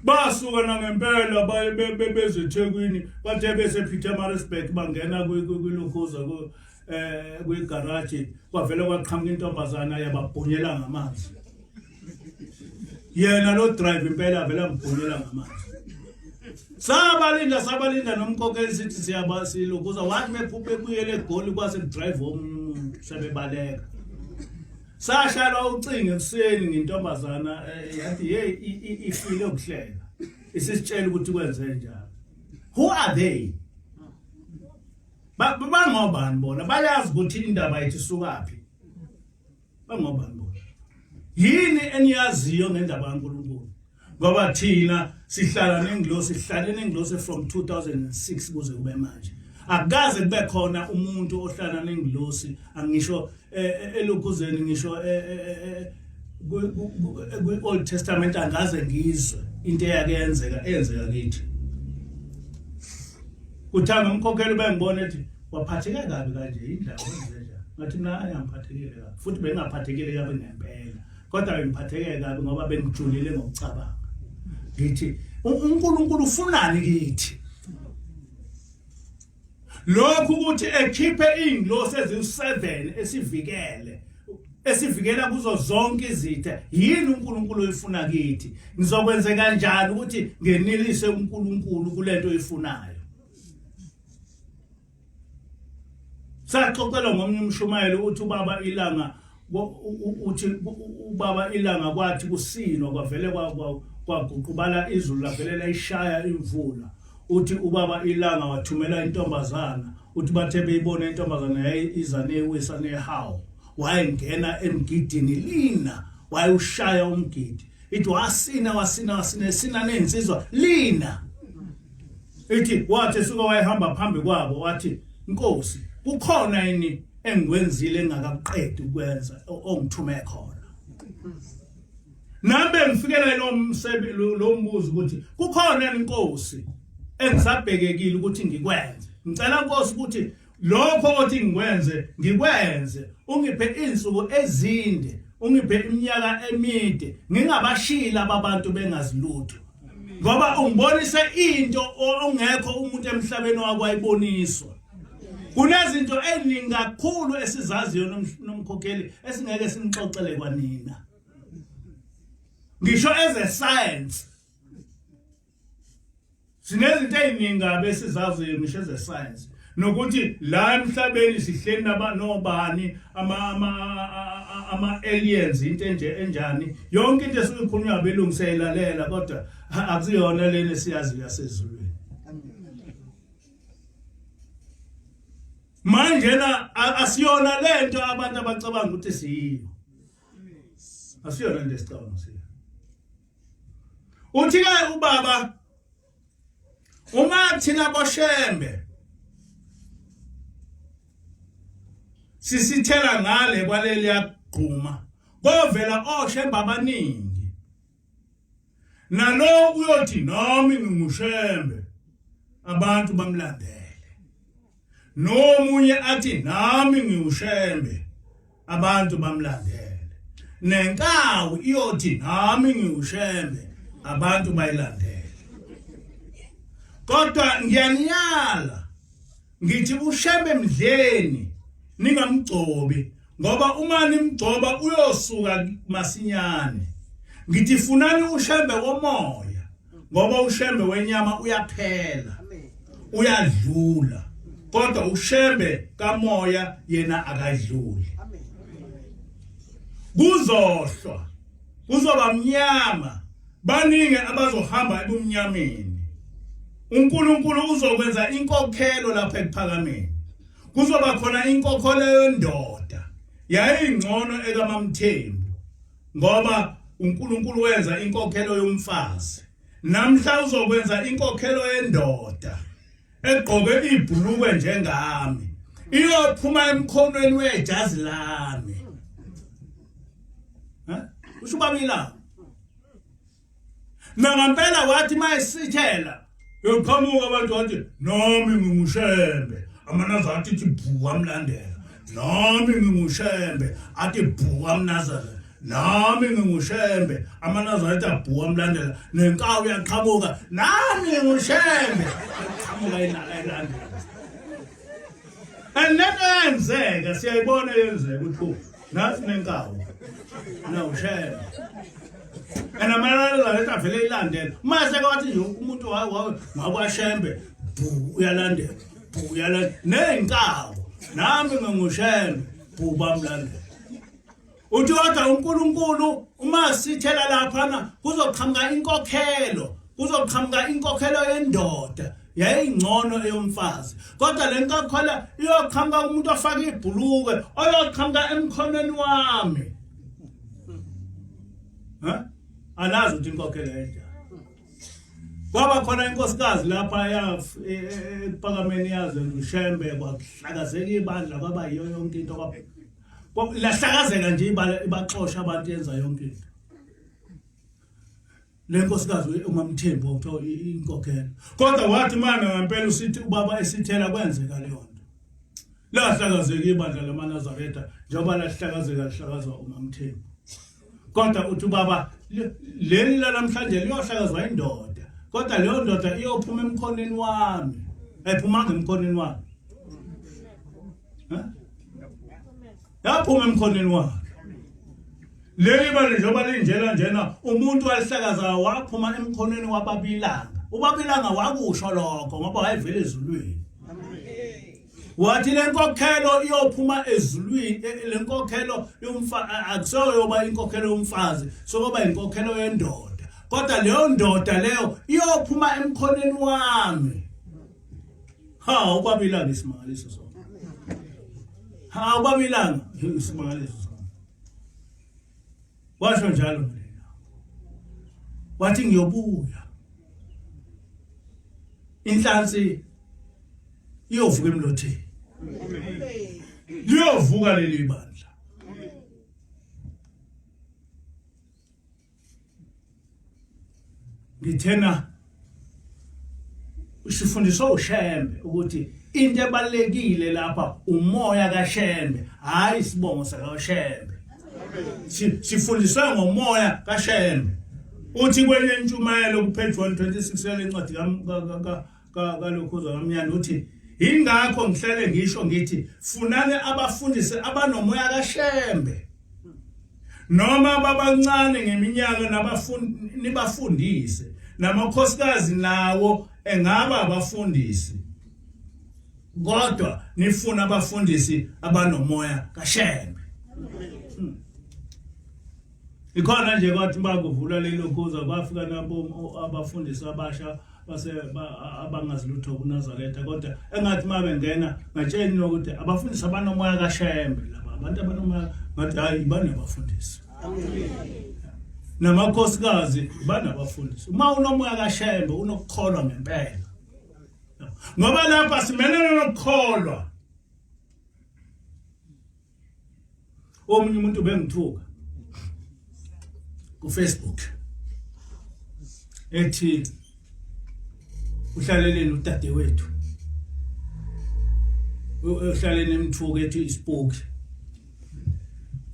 basuka nangempela baye beze eThekwini bathe bese Pietermaritzburg bangena kwilokhuza ku eh kwigarage kwavele kwaqhamuka intombazana yababhunyela ngamanzi yena lo drive impela vele ambhunyela ngamanzi sabalinda sabalinda nomkhokheli sithi siyaba silokuza wathi bephuphe ebuyele eGoli kwase kudrive omunye umuntu sebebaleka sashalwa ucingo ekuseni ngintombazana eh, yathi hey ifile ukuhlela isisitshela ukuthi kwenze njani who are they bangobani bona bayazi ukuthi indaba yethu isukaphi bangobani bona yini eniyaziyo ngendaba kaNkulunkulu ngoba thina sihlala nengilosi sihlale nengilosi from 2006 kuze kube manje akukaze kube khona umuntu ohlala nengilosi angisho eh, eh, elokhuzeni ngisho eh, kwi-Old Testament angaze ngizwe into eyake yenzeka eyenzeka kithi. Kuthanga umkhokheli bengibona ethi waphatheka kabi kanje indlela wenze njani. Ngathi mina ayangiphathekile kabi futhi bengingaphathekile kabi ngempela. Kodwa bengiphatheke kabi ngoba bengijulile ngokucabanga. Ngithi uNkulunkulu ufunani kithi? Lokhu ukuthi ekhiphe izingilosi eziwu7 esivikele esivikela kuzo zonke izitha yini uNkulunkulu oyifuna kithi ngizokwenze kanjani ukuthi ngenilise uNkulunkulu kulento oyifunayo Saxoxelwa ngomnye umshumayeli uthi ubaba ilanga uthi ubaba ilanga kwathi kusinwa kwavele kwaguqubala izulu lavele layishaya imvula uthi ubaba ilanga wathumela intombazana uthi bathe beyibona intombazana yayiza newisa nehawu wayengena emgidini lina wayewushaya umgidi ithi wasina wasina wasina esina nezinsizwa lina ithi wathi esuka wayehamba phambi kwabo wathi inkosi kukhona yini engikwenzile engakakuqedi ukwenza ongithume khona nami bengifikela lo msebenzi lo mbuzo ukuthi kukhona inkosi engisabhekekile ukuthi ngikwenze ngicela nkosi ukuthi lokho othi ngikwenze ngikwenze ungiphe insuku ezinde ungiphe iminyaka emide ngingabashila ababantu bengazilutho ngoba ungibonise into ongekho umuntu emhlabeni wakwayiboniswa kunezinto eziningi kakhulu esizaziyo nomkhokheli esingeke sinixoxele kwanina ngisho eze science sinezinto eziningi kabi esizaziyo ngisho eze science nokuthi la emhlabeni sihleli nobani ama ama ama aliens into enje enjani yonke into esuke ikhulunywa abelungu siyayilalela kodwa akusiyona lena esiyaziyo yasezulwini manje la asiyona lento abantu abacabanga ukuthi siyiyo asiyona into esicabanga siyo uthi ke ubaba uma thina boshembe sisithela ngale kwaleli yagquma kovela oshembe abaningi nalo uyothi nami ngingushembe abantu bamlandele nomunye athi nami ngiwushembe abantu bamlandele nenkawu iyothi nami ngiwushembe abantu bayilandele kodwa ngiyaniyala ngithi ushembe mdleni ningamgcobi ngoba uma nimgcoba uyosuka masinyane ngithi funani ushembe womoya ngoba ushembe wenyama uyaphela uyadlula kodwa ushembe kamoya yena akadluli kuzohlwa kuzoba mnyama baningi abazohamba ebumnyameni uNkulunkulu uzokwenza inkokhelo lapha ekuphakameni kuzoba khona inkokhelo yondoda yayingcono ekaMamthembu ngoba uNkulunkulu wenza inkokhelo yomfazi namhla uzokwenza inkokhelo yendoda egqoke ibhulukwe njengami iyophuma emkhonweni wejazi lami ha usho ubabila nangampela wathi mayesithela yoqhamuka abantu wathi nami ngingushembe amanazathi ithi bhu amlandela nami ngingushembe athi bhu amnazareth nami ngingushembe amanazaretha abhuka amlandela nenkawu yaqhamuka nami ngingushembe yaqhamuka elandela and lento yenzeka siyayibona yenzeka ukuthi nasi nenkawu nawushembe and amanazaretha avele ilandela uma sekawathi nje umuntu wakwashembe bhu uyalandela bhu uyalandela ney'nkawu nami ngingushembe bhu bamlandela Uthi kodwa uNkulunkulu uma sithela laphana kuzoqhamuka inkokhelo, kuzoqhamuka inkokhelo yendoda yayingcono eyomfazi. Kodwa le nkokhelo iyoqhamuka umuntu ofaka ibhulukwe oyoqhamuka emkhonweni wami. Ha? Anazi ukuthi inkokhelo enjani. Kwaba khona inkosikazi lapha ekuPhakameni yaze uShembe kwahlakazeka ibandla kwaba yiyo yonke into kwaba lahlakazeka nje ibala ibaxosha abantu yenza yonke into. Le nkosikazi uMamthembu okuthiwa inkokhelo. Kodwa wathi manje ngempela usithi ubaba esithela kwenzeka leyo nto. Lahlakazeka ibandla lamaNazaretha njengoba lahlakazeka lihlakazwa uMamthembu. Kodwa uthi ubaba leli lanamhlanje liyohlakazwa indoda. Kodwa leyo ndoda iyophuma emkhoneni wami. Ayiphumanga emkhoneni wami. Yaphuma emkhoneni wakhe. Leli bali njengoba linjena njena umuntu walihlakaza waphuma emkhonweni wababilanga. Ubabilanga wakusho lokho ngoba wayevela ezulwini. Wathi le nkokhelo iyophuma ezulwini e, le nkokhelo yomfa akuseyoba inkokhelo yomfazi sokuba inkokhelo yendoda. Kodwa leyo ndoda leyo iyophuma emkhonweni wami. Ha ubabilanga isimangaliso sona. Ha ubabilanga isimangaliso sona. Washo njalo mina. Wathi ngiyobuya. Inhlansi iyovuka emlotheni. Liyovuka leli bandla. Ngithena sifundiswa uShembe ukuthi into ebalekile lapha umoya kaShembe hayi isibongo sakaShembe sifundiswe ngomoya kaShembe uthi kwenye intshumayelo ku page 126 yale ncwadi kalokhuza kamnyana uthi ingakho ngihlale ngisho ngithi funani abafundisi abanomoya kaShembe noma babancane ngeminyaka nabafundi nibafundise namakhosikazi nawo engaba abafundisi kodwa nifuna abafundisi abanomoya kaShembe hmm. Ikhona nje kwathi bakuvula lelo kuza kwafika nabo abafundisi abasha base abangazi lutho kuNazaretha kodwa engathi uma bengena ngatsheni ukuthi abafundisi abanomoya kaShembe laba abantu abanomoya ngathi hayi banabafundisi namakhosikazi banabafundisi uma unomoya kaShembe unokukholwa ngempela ngoba lapha simelene nokukholwa omunye umuntu bengithuka ku Facebook ethi uhlaleleni udadewethu uhlaleni emthuka ethi isipoki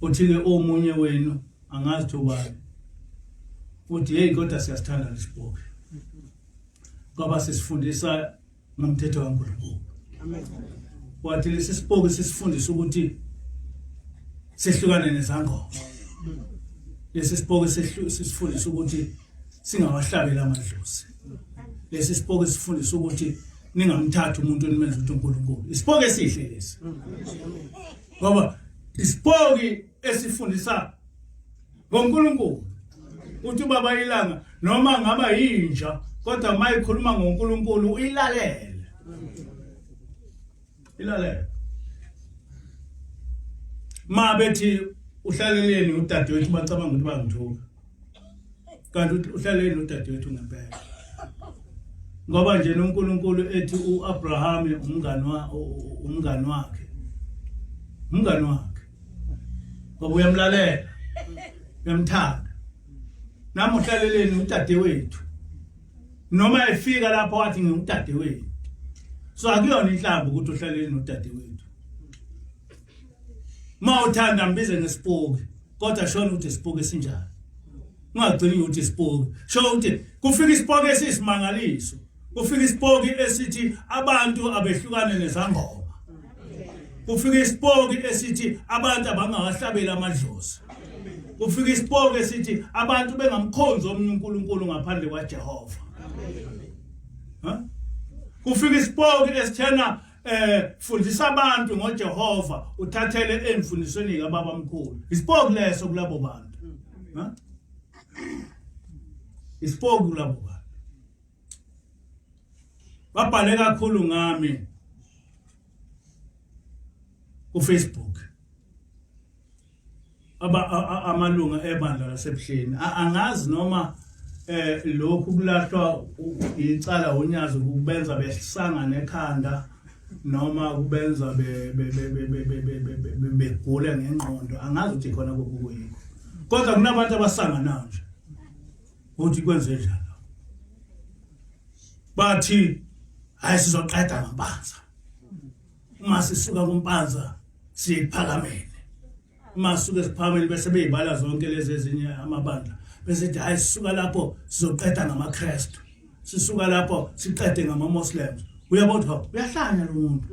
uthi ke omunye wenu angazi ukuthi ubani uthi hey kodwa siyasithanda lesipoki ngoba sisifundisa ngomthetho kaNkulunkulu. Amen. Wathi lesi sipoki sisifundisa ukuthi sehlukane nezangoma. Lesi sipoki sisifundisa ukuthi singawahlabeli amadlozi. Lesi sipoki sifundisa ukuthi ningamthathi umuntu onimenza ukuthi uNkulunkulu. Isipoki esihle lesi. Ngoba isipoki esifundisa ngoNkulunkulu uthi ubaba ilanga noma ngaba yinja kodwa uma ikhuluma ngoNkulunkulu uyilalele ilalele ma bethi uhlaleleni udadewethu bacabanga ukuthi bangithuka kanti uhlaleleni udadewethu ngempela ngoba nje noNkulunkulu ethi uAbraham umngani wa umngani wakhe umngani wakhe ngoba uyamlalela uyamthanda nami uhlaleleni udadewethu noma efika lapho wathi ngingudadewenu so akuyona inhlamba ukuthi uhlaleleni nodadewethu uma uthanda mbize ngesipoki kodwa shona ukuthi isipoki esinjani ungagcini ukuthi isipoki sho ukuthi kufika isipoki esiyisimangaliso kufika isipoki esithi abantu abehlukane nezangoma kufika isipoki esithi abantu abangawahlabeli amadlozi kufika isipoki esithi abantu bengamkhonzi omunye uNkulunkulu ngaphandle kwaJehova ha kufika isipoki esithena eh fundisa abantu ngoJehova uthathele emfundisweni kababa mkhulu isipoki leso kulabo bantu ha isipoki kulabo bantu babhale kakhulu ngami ku Facebook aba amalunga ebandla lasebuhleni angazi noma eh lokhu kulahlwa icala unyazi kubenza behlisangane ekhanda noma kubenza begule ngengqondo angazi ukuthi khona kokuyikho kodwa kunabantu abasanganayo nje. Uthi kwenze njalo. Bathi hayi sizoqeda ngompanza. Uma sisuka kumpanza siyiphakamele. Uma sisuke siphakamele bese beyibala zonke lezi ezinye amabandla. Bese ethi hayi sisuka lapho sizoqeda ngamaKristu. Sisuka lapho siqede ngama-Muslims. Uyabona ukuthi uyahlanya lo muntu.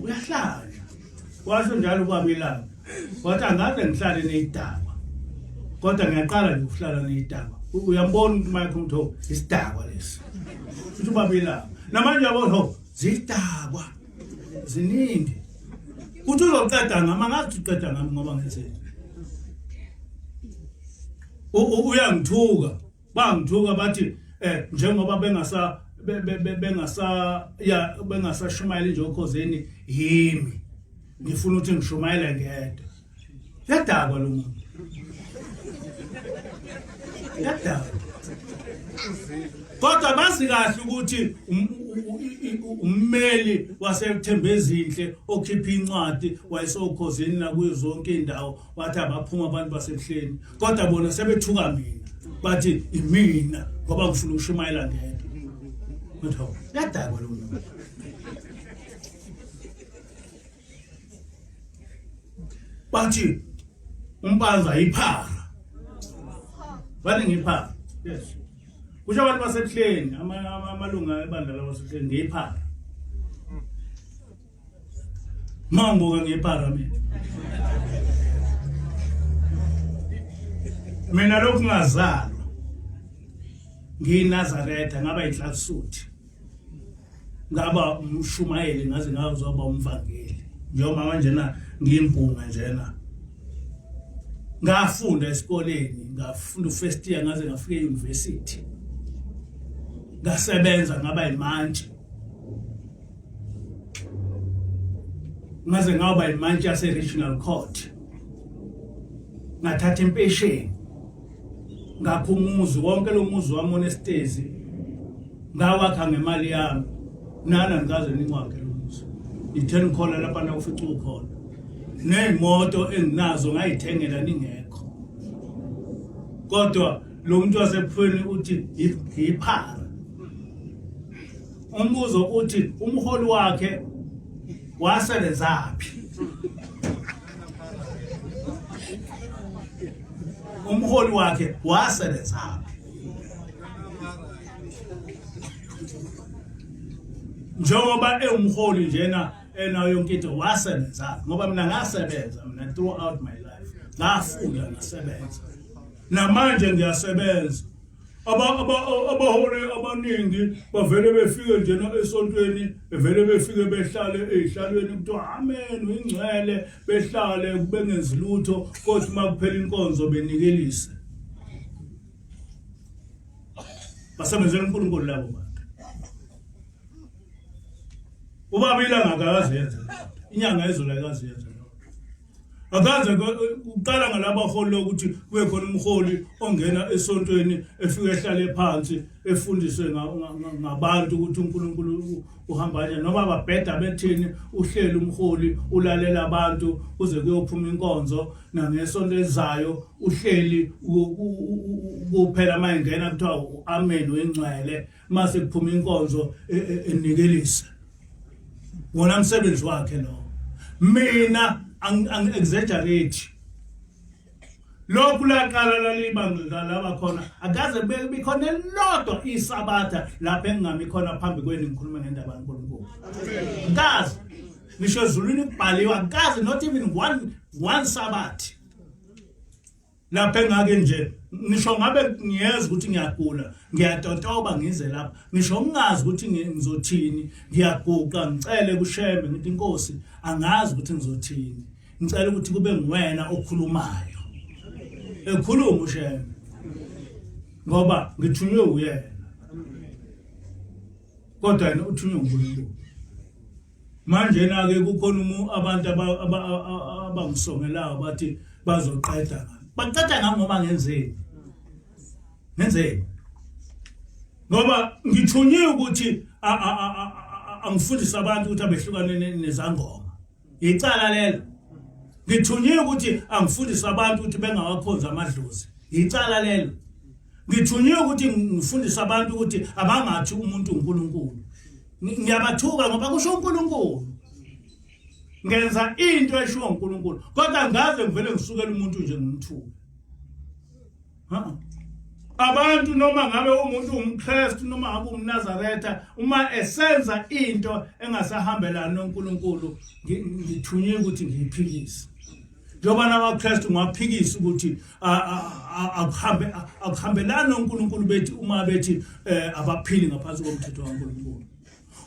Uyahlanya. Washo njalo ubaba ilanga. Wathi angaze ngihlale neyidakwa. Kodwa ngiyaqala nje ukuhlala neyidakwa. Uyambona umuntu uma ekhuluma ukuthi isidakwa lesi. Futhi ubaba ilanga. Namanje uyabona ho zidakwa. Ziningi. Uthi uzoqeda ngami angazi uqeda ngami ngoba ngenzeni. Uyangithuka. Bangithuka bathi eh njengoba bengasa bengasa ya bengasashumayeli nje okhozeni yimi ngifuna ukuthi ngishumayele ngedwa yadakwa lo muntu yadakwa kodwa bazi kahle ukuthi um, ummeli waseThembezinhle okhipha incwadi wayesokhozeni nakuyo zonke indawo wathi abaphuma abantu basebuhleni kodwa bona sebethuka mina bathi imina ngoba ngifuna ukushumayela ngedwa ngathi yadakwa lo muntu bathi umpanza yiphara vane ngiphara yes kusho abantu basebuhleni amalunga ebandla labasebuhleni ngiyiphara Mangibuka ngephara mina. Mina lokhu ngazalwa ngiyiNazaretha ngaba yinhlasuthi. Ngaba umshumayeli ngaze ngazoba umvangeli. Njengoba manje na ngiyimpunga njena. Ngafunda esikoleni, ngafunda first year ngaze ngafika e-university. Ngasebenza ngaba yimantshi. Ngaze ngaba imantshi yase regional court ngathatha impesheni ngakha umuzi wonke lo muzi wami onesitezi ngawakha ngemali yami nana ngikaze ningwakhe lo muzi ngithe ngikhona lapha nakufica ukhona ney'moto enginazo ngayithengela ningekho kodwa lo muntu wasebuthweni uthi yiphara Umbuzo uthi umholi wakhe wasebenzaphi? Umholi wakhe wasebenzaphi? Njengoba ewumholi njena enayo yonke into wasebenzaphi? Ngoba mina ngasebenza mina throughout my life. Ngafunda ngasebenza. Namanje ngiyasebenza. Abaholi abaningi bavele befike njena esontweni bevele befike behlale ey'hlalweni kuthiwa amen uyingcwele behlale bengenzi lutho kodwa uma kuphela inkonzo benikelise basebenzela uNkulunkulu labo bantu ubaba ilanga akakaze yenze inyanga izolo ayikaze yenze Akaze kuqala ngalabaholi lokuthi kube khona umholi ongena esontweni efike ehlale phansi efundiswe ngabantu ukuthi uNkulunkulu uhamba kanjani noma babheda bethini uhleli umholi ulalela abantu kuze kuyophuma inkonzo nangesonto elizayo uhleli kuphela uma engena kuthiwa u-amen wengcwele mase kuphuma inkonzo e, e, enikelisa wona msebenzi wakhe lo mina angi exaggerate lokhu laqala lalibanga laba khona akaze bikhona elilodwa isabatha lapho engingami khona phambi kwenu ngikhuluma ngendaba kaNkulunkulu kazi ngisho ezulwini kubhaliwe akaze not even one one sabbath lapha engake nje ngisho ngabe ngiyeza ukuthi ngiyagula ngiyatotoba ngize lapha ngisho ngingazi ukuthi ngizothini ngiyaguqa ngicele kushembe ngithi inkosi angazi ukuthi ngizothini ngicela ukuthi kube nguwena okhulumayo ekhuluma ushembe ngoba ngithunywe uyena kodwa yena uthunywe uNkulunkulu Manje na ke kukhona umu abantu abangisongelayo bathi bazoqeda ngami. Baqeda ngami ngoba ngenzeni? Ngenzeni? Ngoba ngithunyiwe ukuthi angifundise abantu ukuthi abehlukane nezangoma. Icala lelo. Ngithunyiwe ukuthi angifundise abantu ukuthi bengawakhonzi amadlozi. Icala lelo. Ngithunyiwe ukuthi ngifundise abantu ukuthi abangathi umuntu uNkulunkulu. Ngiyabathuka ngoba kusho uNkulunkulu. Ngenza into eshiwo uNkulunkulu kodwa ngaze ngivele ngisukele umuntu nje ngimthuke. Abantu noma ngabe umuntu umKristu noma ngabe umNazaretha uma esenza into engasahambelani noNkulunkulu ngithunyiwe ukuthi ngiyiphikise. Njengoba namaKristu ngiwaphikisa ukuthi akuhambe akuhambelani noNkulunkulu bethi uma bethi eh, abaphili ngaphansi komthetho kaNkulunkulu.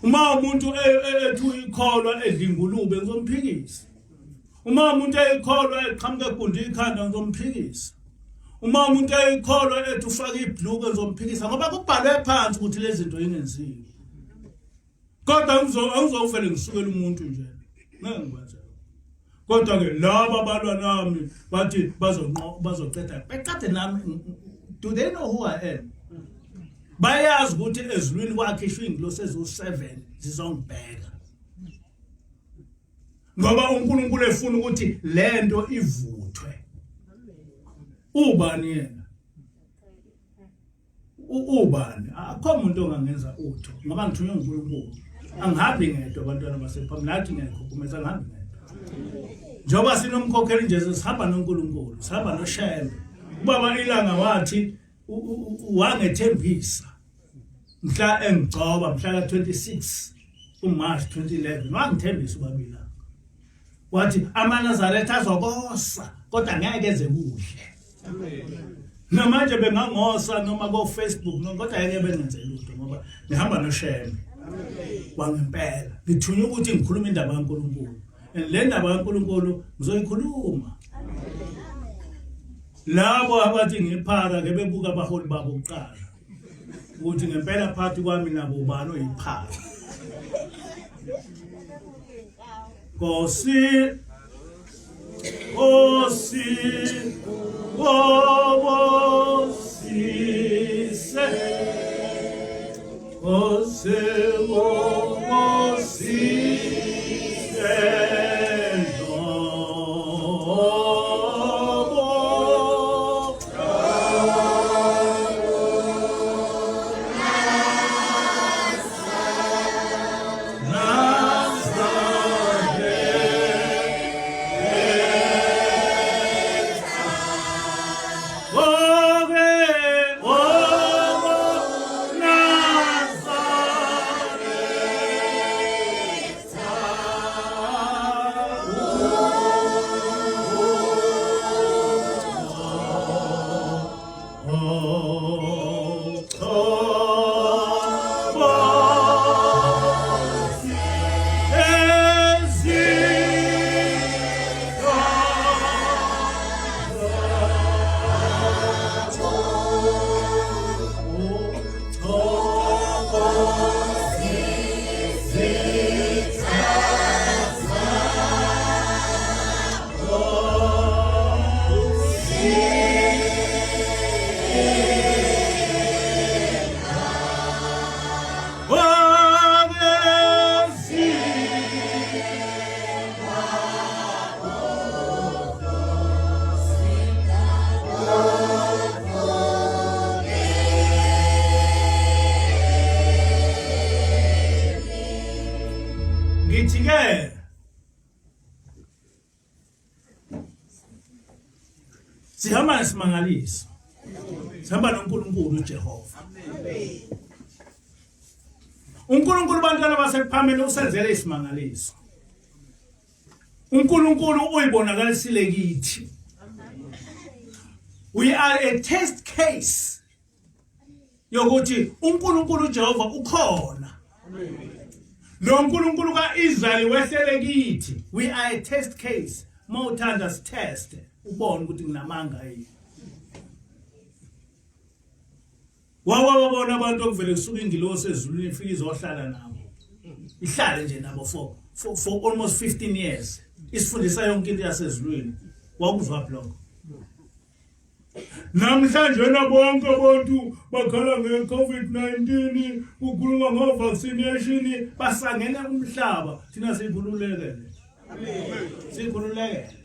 Uma umuntu e, e, ethi uyikholwa edla ingulube ngizomphikisa. Uma umuntu eyikholwa eqhamuka egunda ikhanda ngizomphikisa. Uma umuntu eyikholwa ethi ufaka ibhluku ngizomphikisa ngoba kubhalwe phansi ukuthi lezi zinto ingenziwe. Kodwa angizovele ngisukele umuntu nje. Ngeke ngikwenze. Kodwa ke laba abalwa nami bathi bazonqo bazoqeda beqede nami do they know who I am? Bayazi ukuthi ezulwini kwakhishwa ingilosi eziwu7 zizongibheka. Ngoba uNkulunkulu efuna ukuthi lento ivuthwe. Ubani yena? Ubani? Akho umuntu ongangenza utho ngoba ngithunywe nguNkulunkulu. Angihambi ngedwa abantwana basephambi nathi ngiyakhukhumeza angihambi ngedwa. Njengoba sinomkhokheli nje sihamba noNkulunkulu, sihamba noShembe. Ubaba ilanga wathi wangethembisa mhla engigcoba mhla ka-26 uMarch 2011 wangithembisa ubaba ilanga. Wathi amaNazaretha azokosa kodwa ngeke eze kuhle. Namanje bengangosa noma ko Facebook noma kodwa ngeke bengenze lutho ngoba ngihamba noShembe. Wangempela ngithunywa ukuthi ngikhuluma indaba kaNkuluNkulu. And le ndaba kaNkuluNkulu ngizoyikhuluma. Labo abathi ngiphara ke bebuka abaholi babo kuqala. Ukuthi ngempela phakathi kwami nabo ubani oyiphara. Nkosi Nkosi Obosise Nkosi Obosise Ngithi ke Sihamba nesimangaliso. Sihamba noNkulunkulu uJehova. uNkulunkulu bantwana basekuphameni usenzele isimangaliso. uNkulunkulu uyibonakalisile kithi. We are a test case yokuthi uNkulunkulu uJehova ukhona. Lo nkulunkulu kaIsrael wehlele kithi. We are a test case. Mawuthanda sitest ubone ukuthi nginamanga yini. Wawabona abantu okuvele kusuka ingilosi ezulwini ifike izohlala nabo. Ihlale nje nabo for almost 15 years. Isifundisa yonke into yasezulwini. Wakuzwa lokho. Namhlanje na bonke abantu bakhala nge-COVID-19 kukhuluma ngo-vaccination basangene umhlaba thina sikhululekele. Sikhululekele.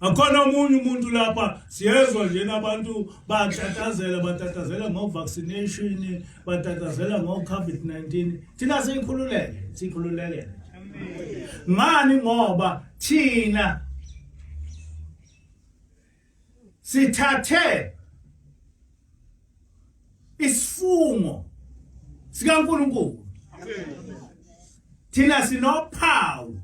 Akhona omunye umuntu lapha siyezwa nje nabantu batatazela batatazela ngo vaccination batatazela ngo COVID-19 thina siyikhululeke sikhululeke ngani ngoba thina sithathe isifungo sikaNkuluNkulu thina sinophawu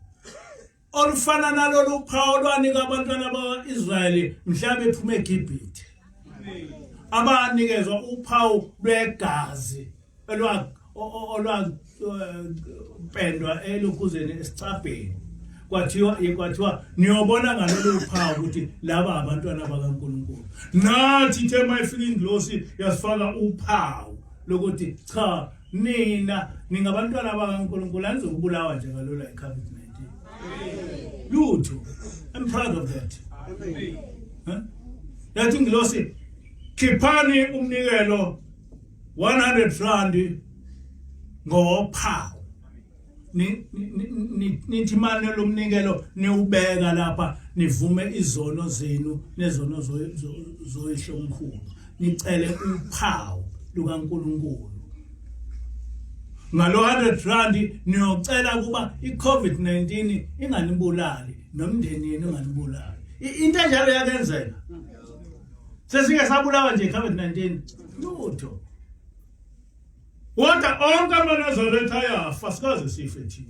olufana nalolu phawu olwanika abantwana bakwa-Israyeli mhla bephuma eGibhithe abanikezwa uphawu lwegazi olwapendwa elokhuzeni esicabheni kwathiwa kwathiwa niyobona ngalolu phawu ukuthi laba abantwana bakaNkuluNkulu nathi ithe mayifika ingilosi yasifaka uphawu lokuthi cha nina ningabantwana bakaNkuluNkulu anizokubulawa nje kalula i-COVID-19 lutho i'm proud of that huh? Yathi ingilosi khiphani umnikelo 100 rand ngophawu nithi mane lomnikelo niwubeka lapha nivume izono zenu nezono zoyihlomkhulu nicele uphawu lukaNkuluNkulu ngalo 100 rand niyocela kuba iCovid-19 inganibulali nomndeni yenu unganibulali into enjalo yakenzeka sesike sabulawa nje iCovid-19 lutho Kodwa onke amaNazaretha ayafa sikaze sife thina.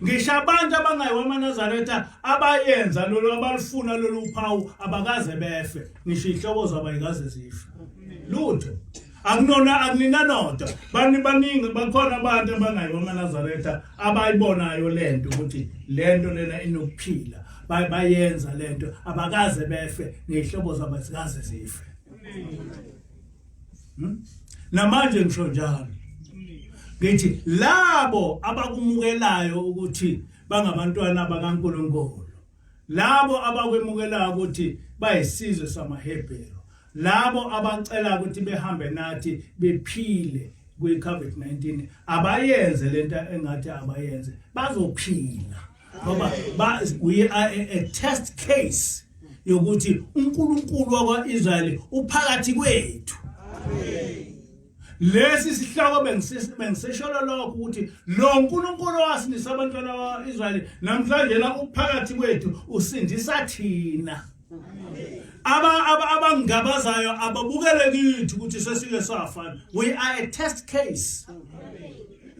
Ngisho abantu abangayiwa amaNazaretha abayenza lolu abalifuna lolu phawu abakaze befe ngisho ihlobo zabo ayikaze zife. Lutho. Akunona akunina noda. Bani baningi bakhona abantu abangayiwa amaNazaretha abayibonayo lento ukuthi lento lena inokuphila. Bayenza lento abakaze befe nezihlobo zabo azikaze zife. Hmm? Namanje ngisho njalo ngithi labo abakumukelayo ukuthi bangabantwana bakaNkulunkulu labo abakwemukelayo ukuthi bayisizwe samaHebheru labo abacela ukuthi behambe nathi bephile kwi-COVID-19 abayenze lento engathi abayenze bazophila ngoba we are a test case yokuthi uNkulunkulu wakwaIsrayeli uphakathi kwethu lesi sihloko bengisisholo lokho ukuthi lo nkulunkulu owasindisa abantwana bakwa-israyeli namhlanje la uphakathi kwethu usindisa thina abangabazayo ababukele kithi ukuthi sesike safana we are a test case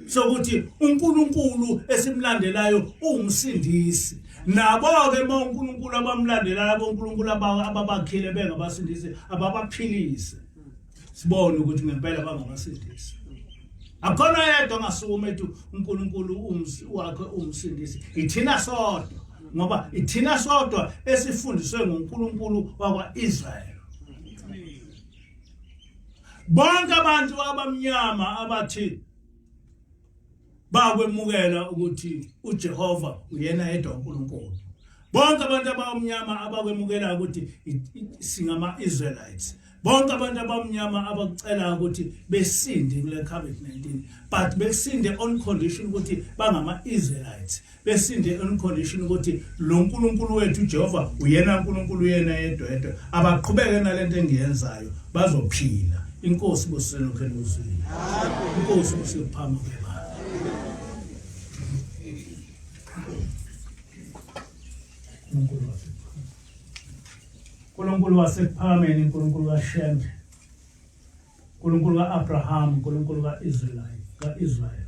sokuthi uNkulunkulu esimlandelayo uwumsindisi nabo-ke uma uNkulunkulu abamlandelayo aboNkulunkulu ababakhile bengabasindisi ababaphilise sibone ukuthi ngempela bangabasindisi akhona yedwa ongasukuma ethi uNkulunkulu wakhe umsindisi ithina sodwa ngoba ithina sodwa esifundiswe nguNkulunkulu wakwa-Israyeli bonke abantu abamnyama abathi bakwemukela ukuthi uJehova uyena yedwa uNkulunkulu bonke abantu abamnyama abakwemukela ukuthi singama Israelites bonke abantu abamnyama abakucela ukuthi besinde kule COVID-19 but besinde on condition ukuthi bangama Israelites besinde on condition ukuthi lo nkulunkulu wethu uJehova uyena uNkulunkulu uyena yedwa yedwa abaqhubeke nalento engiyenzayo bazophila inkosi buselokhu eluzwile inkosi busekuphama kwebala uNkulunkulu wasekuphakameni uNkulunkulu kaShembe uNkulunkulu ka-Abraham, uNkulunkulu ka-Israel, ka-Israel.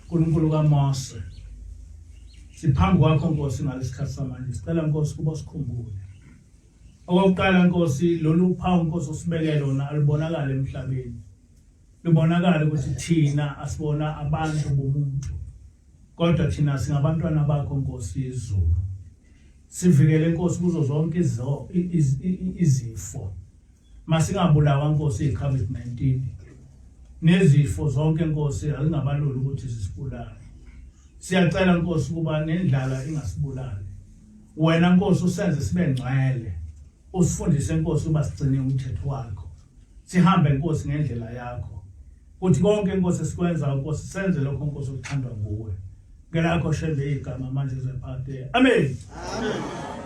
uNkulunkulu kaMose. Siphambi kwakho Nkosi ngalesikhathi samanje. Sicela Nkosi kuba sikhumbule. Okokuqala Nkosi lolu phawu Nkosi osibeke lona alubonakala emhlabeni. Lubonakala ukuthi thina asibona abantu bomuntu. Kodwa thina singabantwana bakho Nkosi yezulu. Sivikele Nkosi kuzo zonke izifo. Masingabulawa Nkosi iCovid-19 nezifo zonke Nkosi azingabalula ukuthi zisibulale. Siyacela Nkosi ukuba nendlala ingasibulali. Wena Nkosi usenze sibe ngcwele. Usifundise Nkosi ukuba sigcine umthetho wakho. Sihambe Nkosi ngendlela yakho. Kuthi konke Nkosi esikwenzayo Nkosi senze lokho Nkosi okuthandwa nguwe. Ngelakho Shembe igama manje zephakade. Amen. Amen.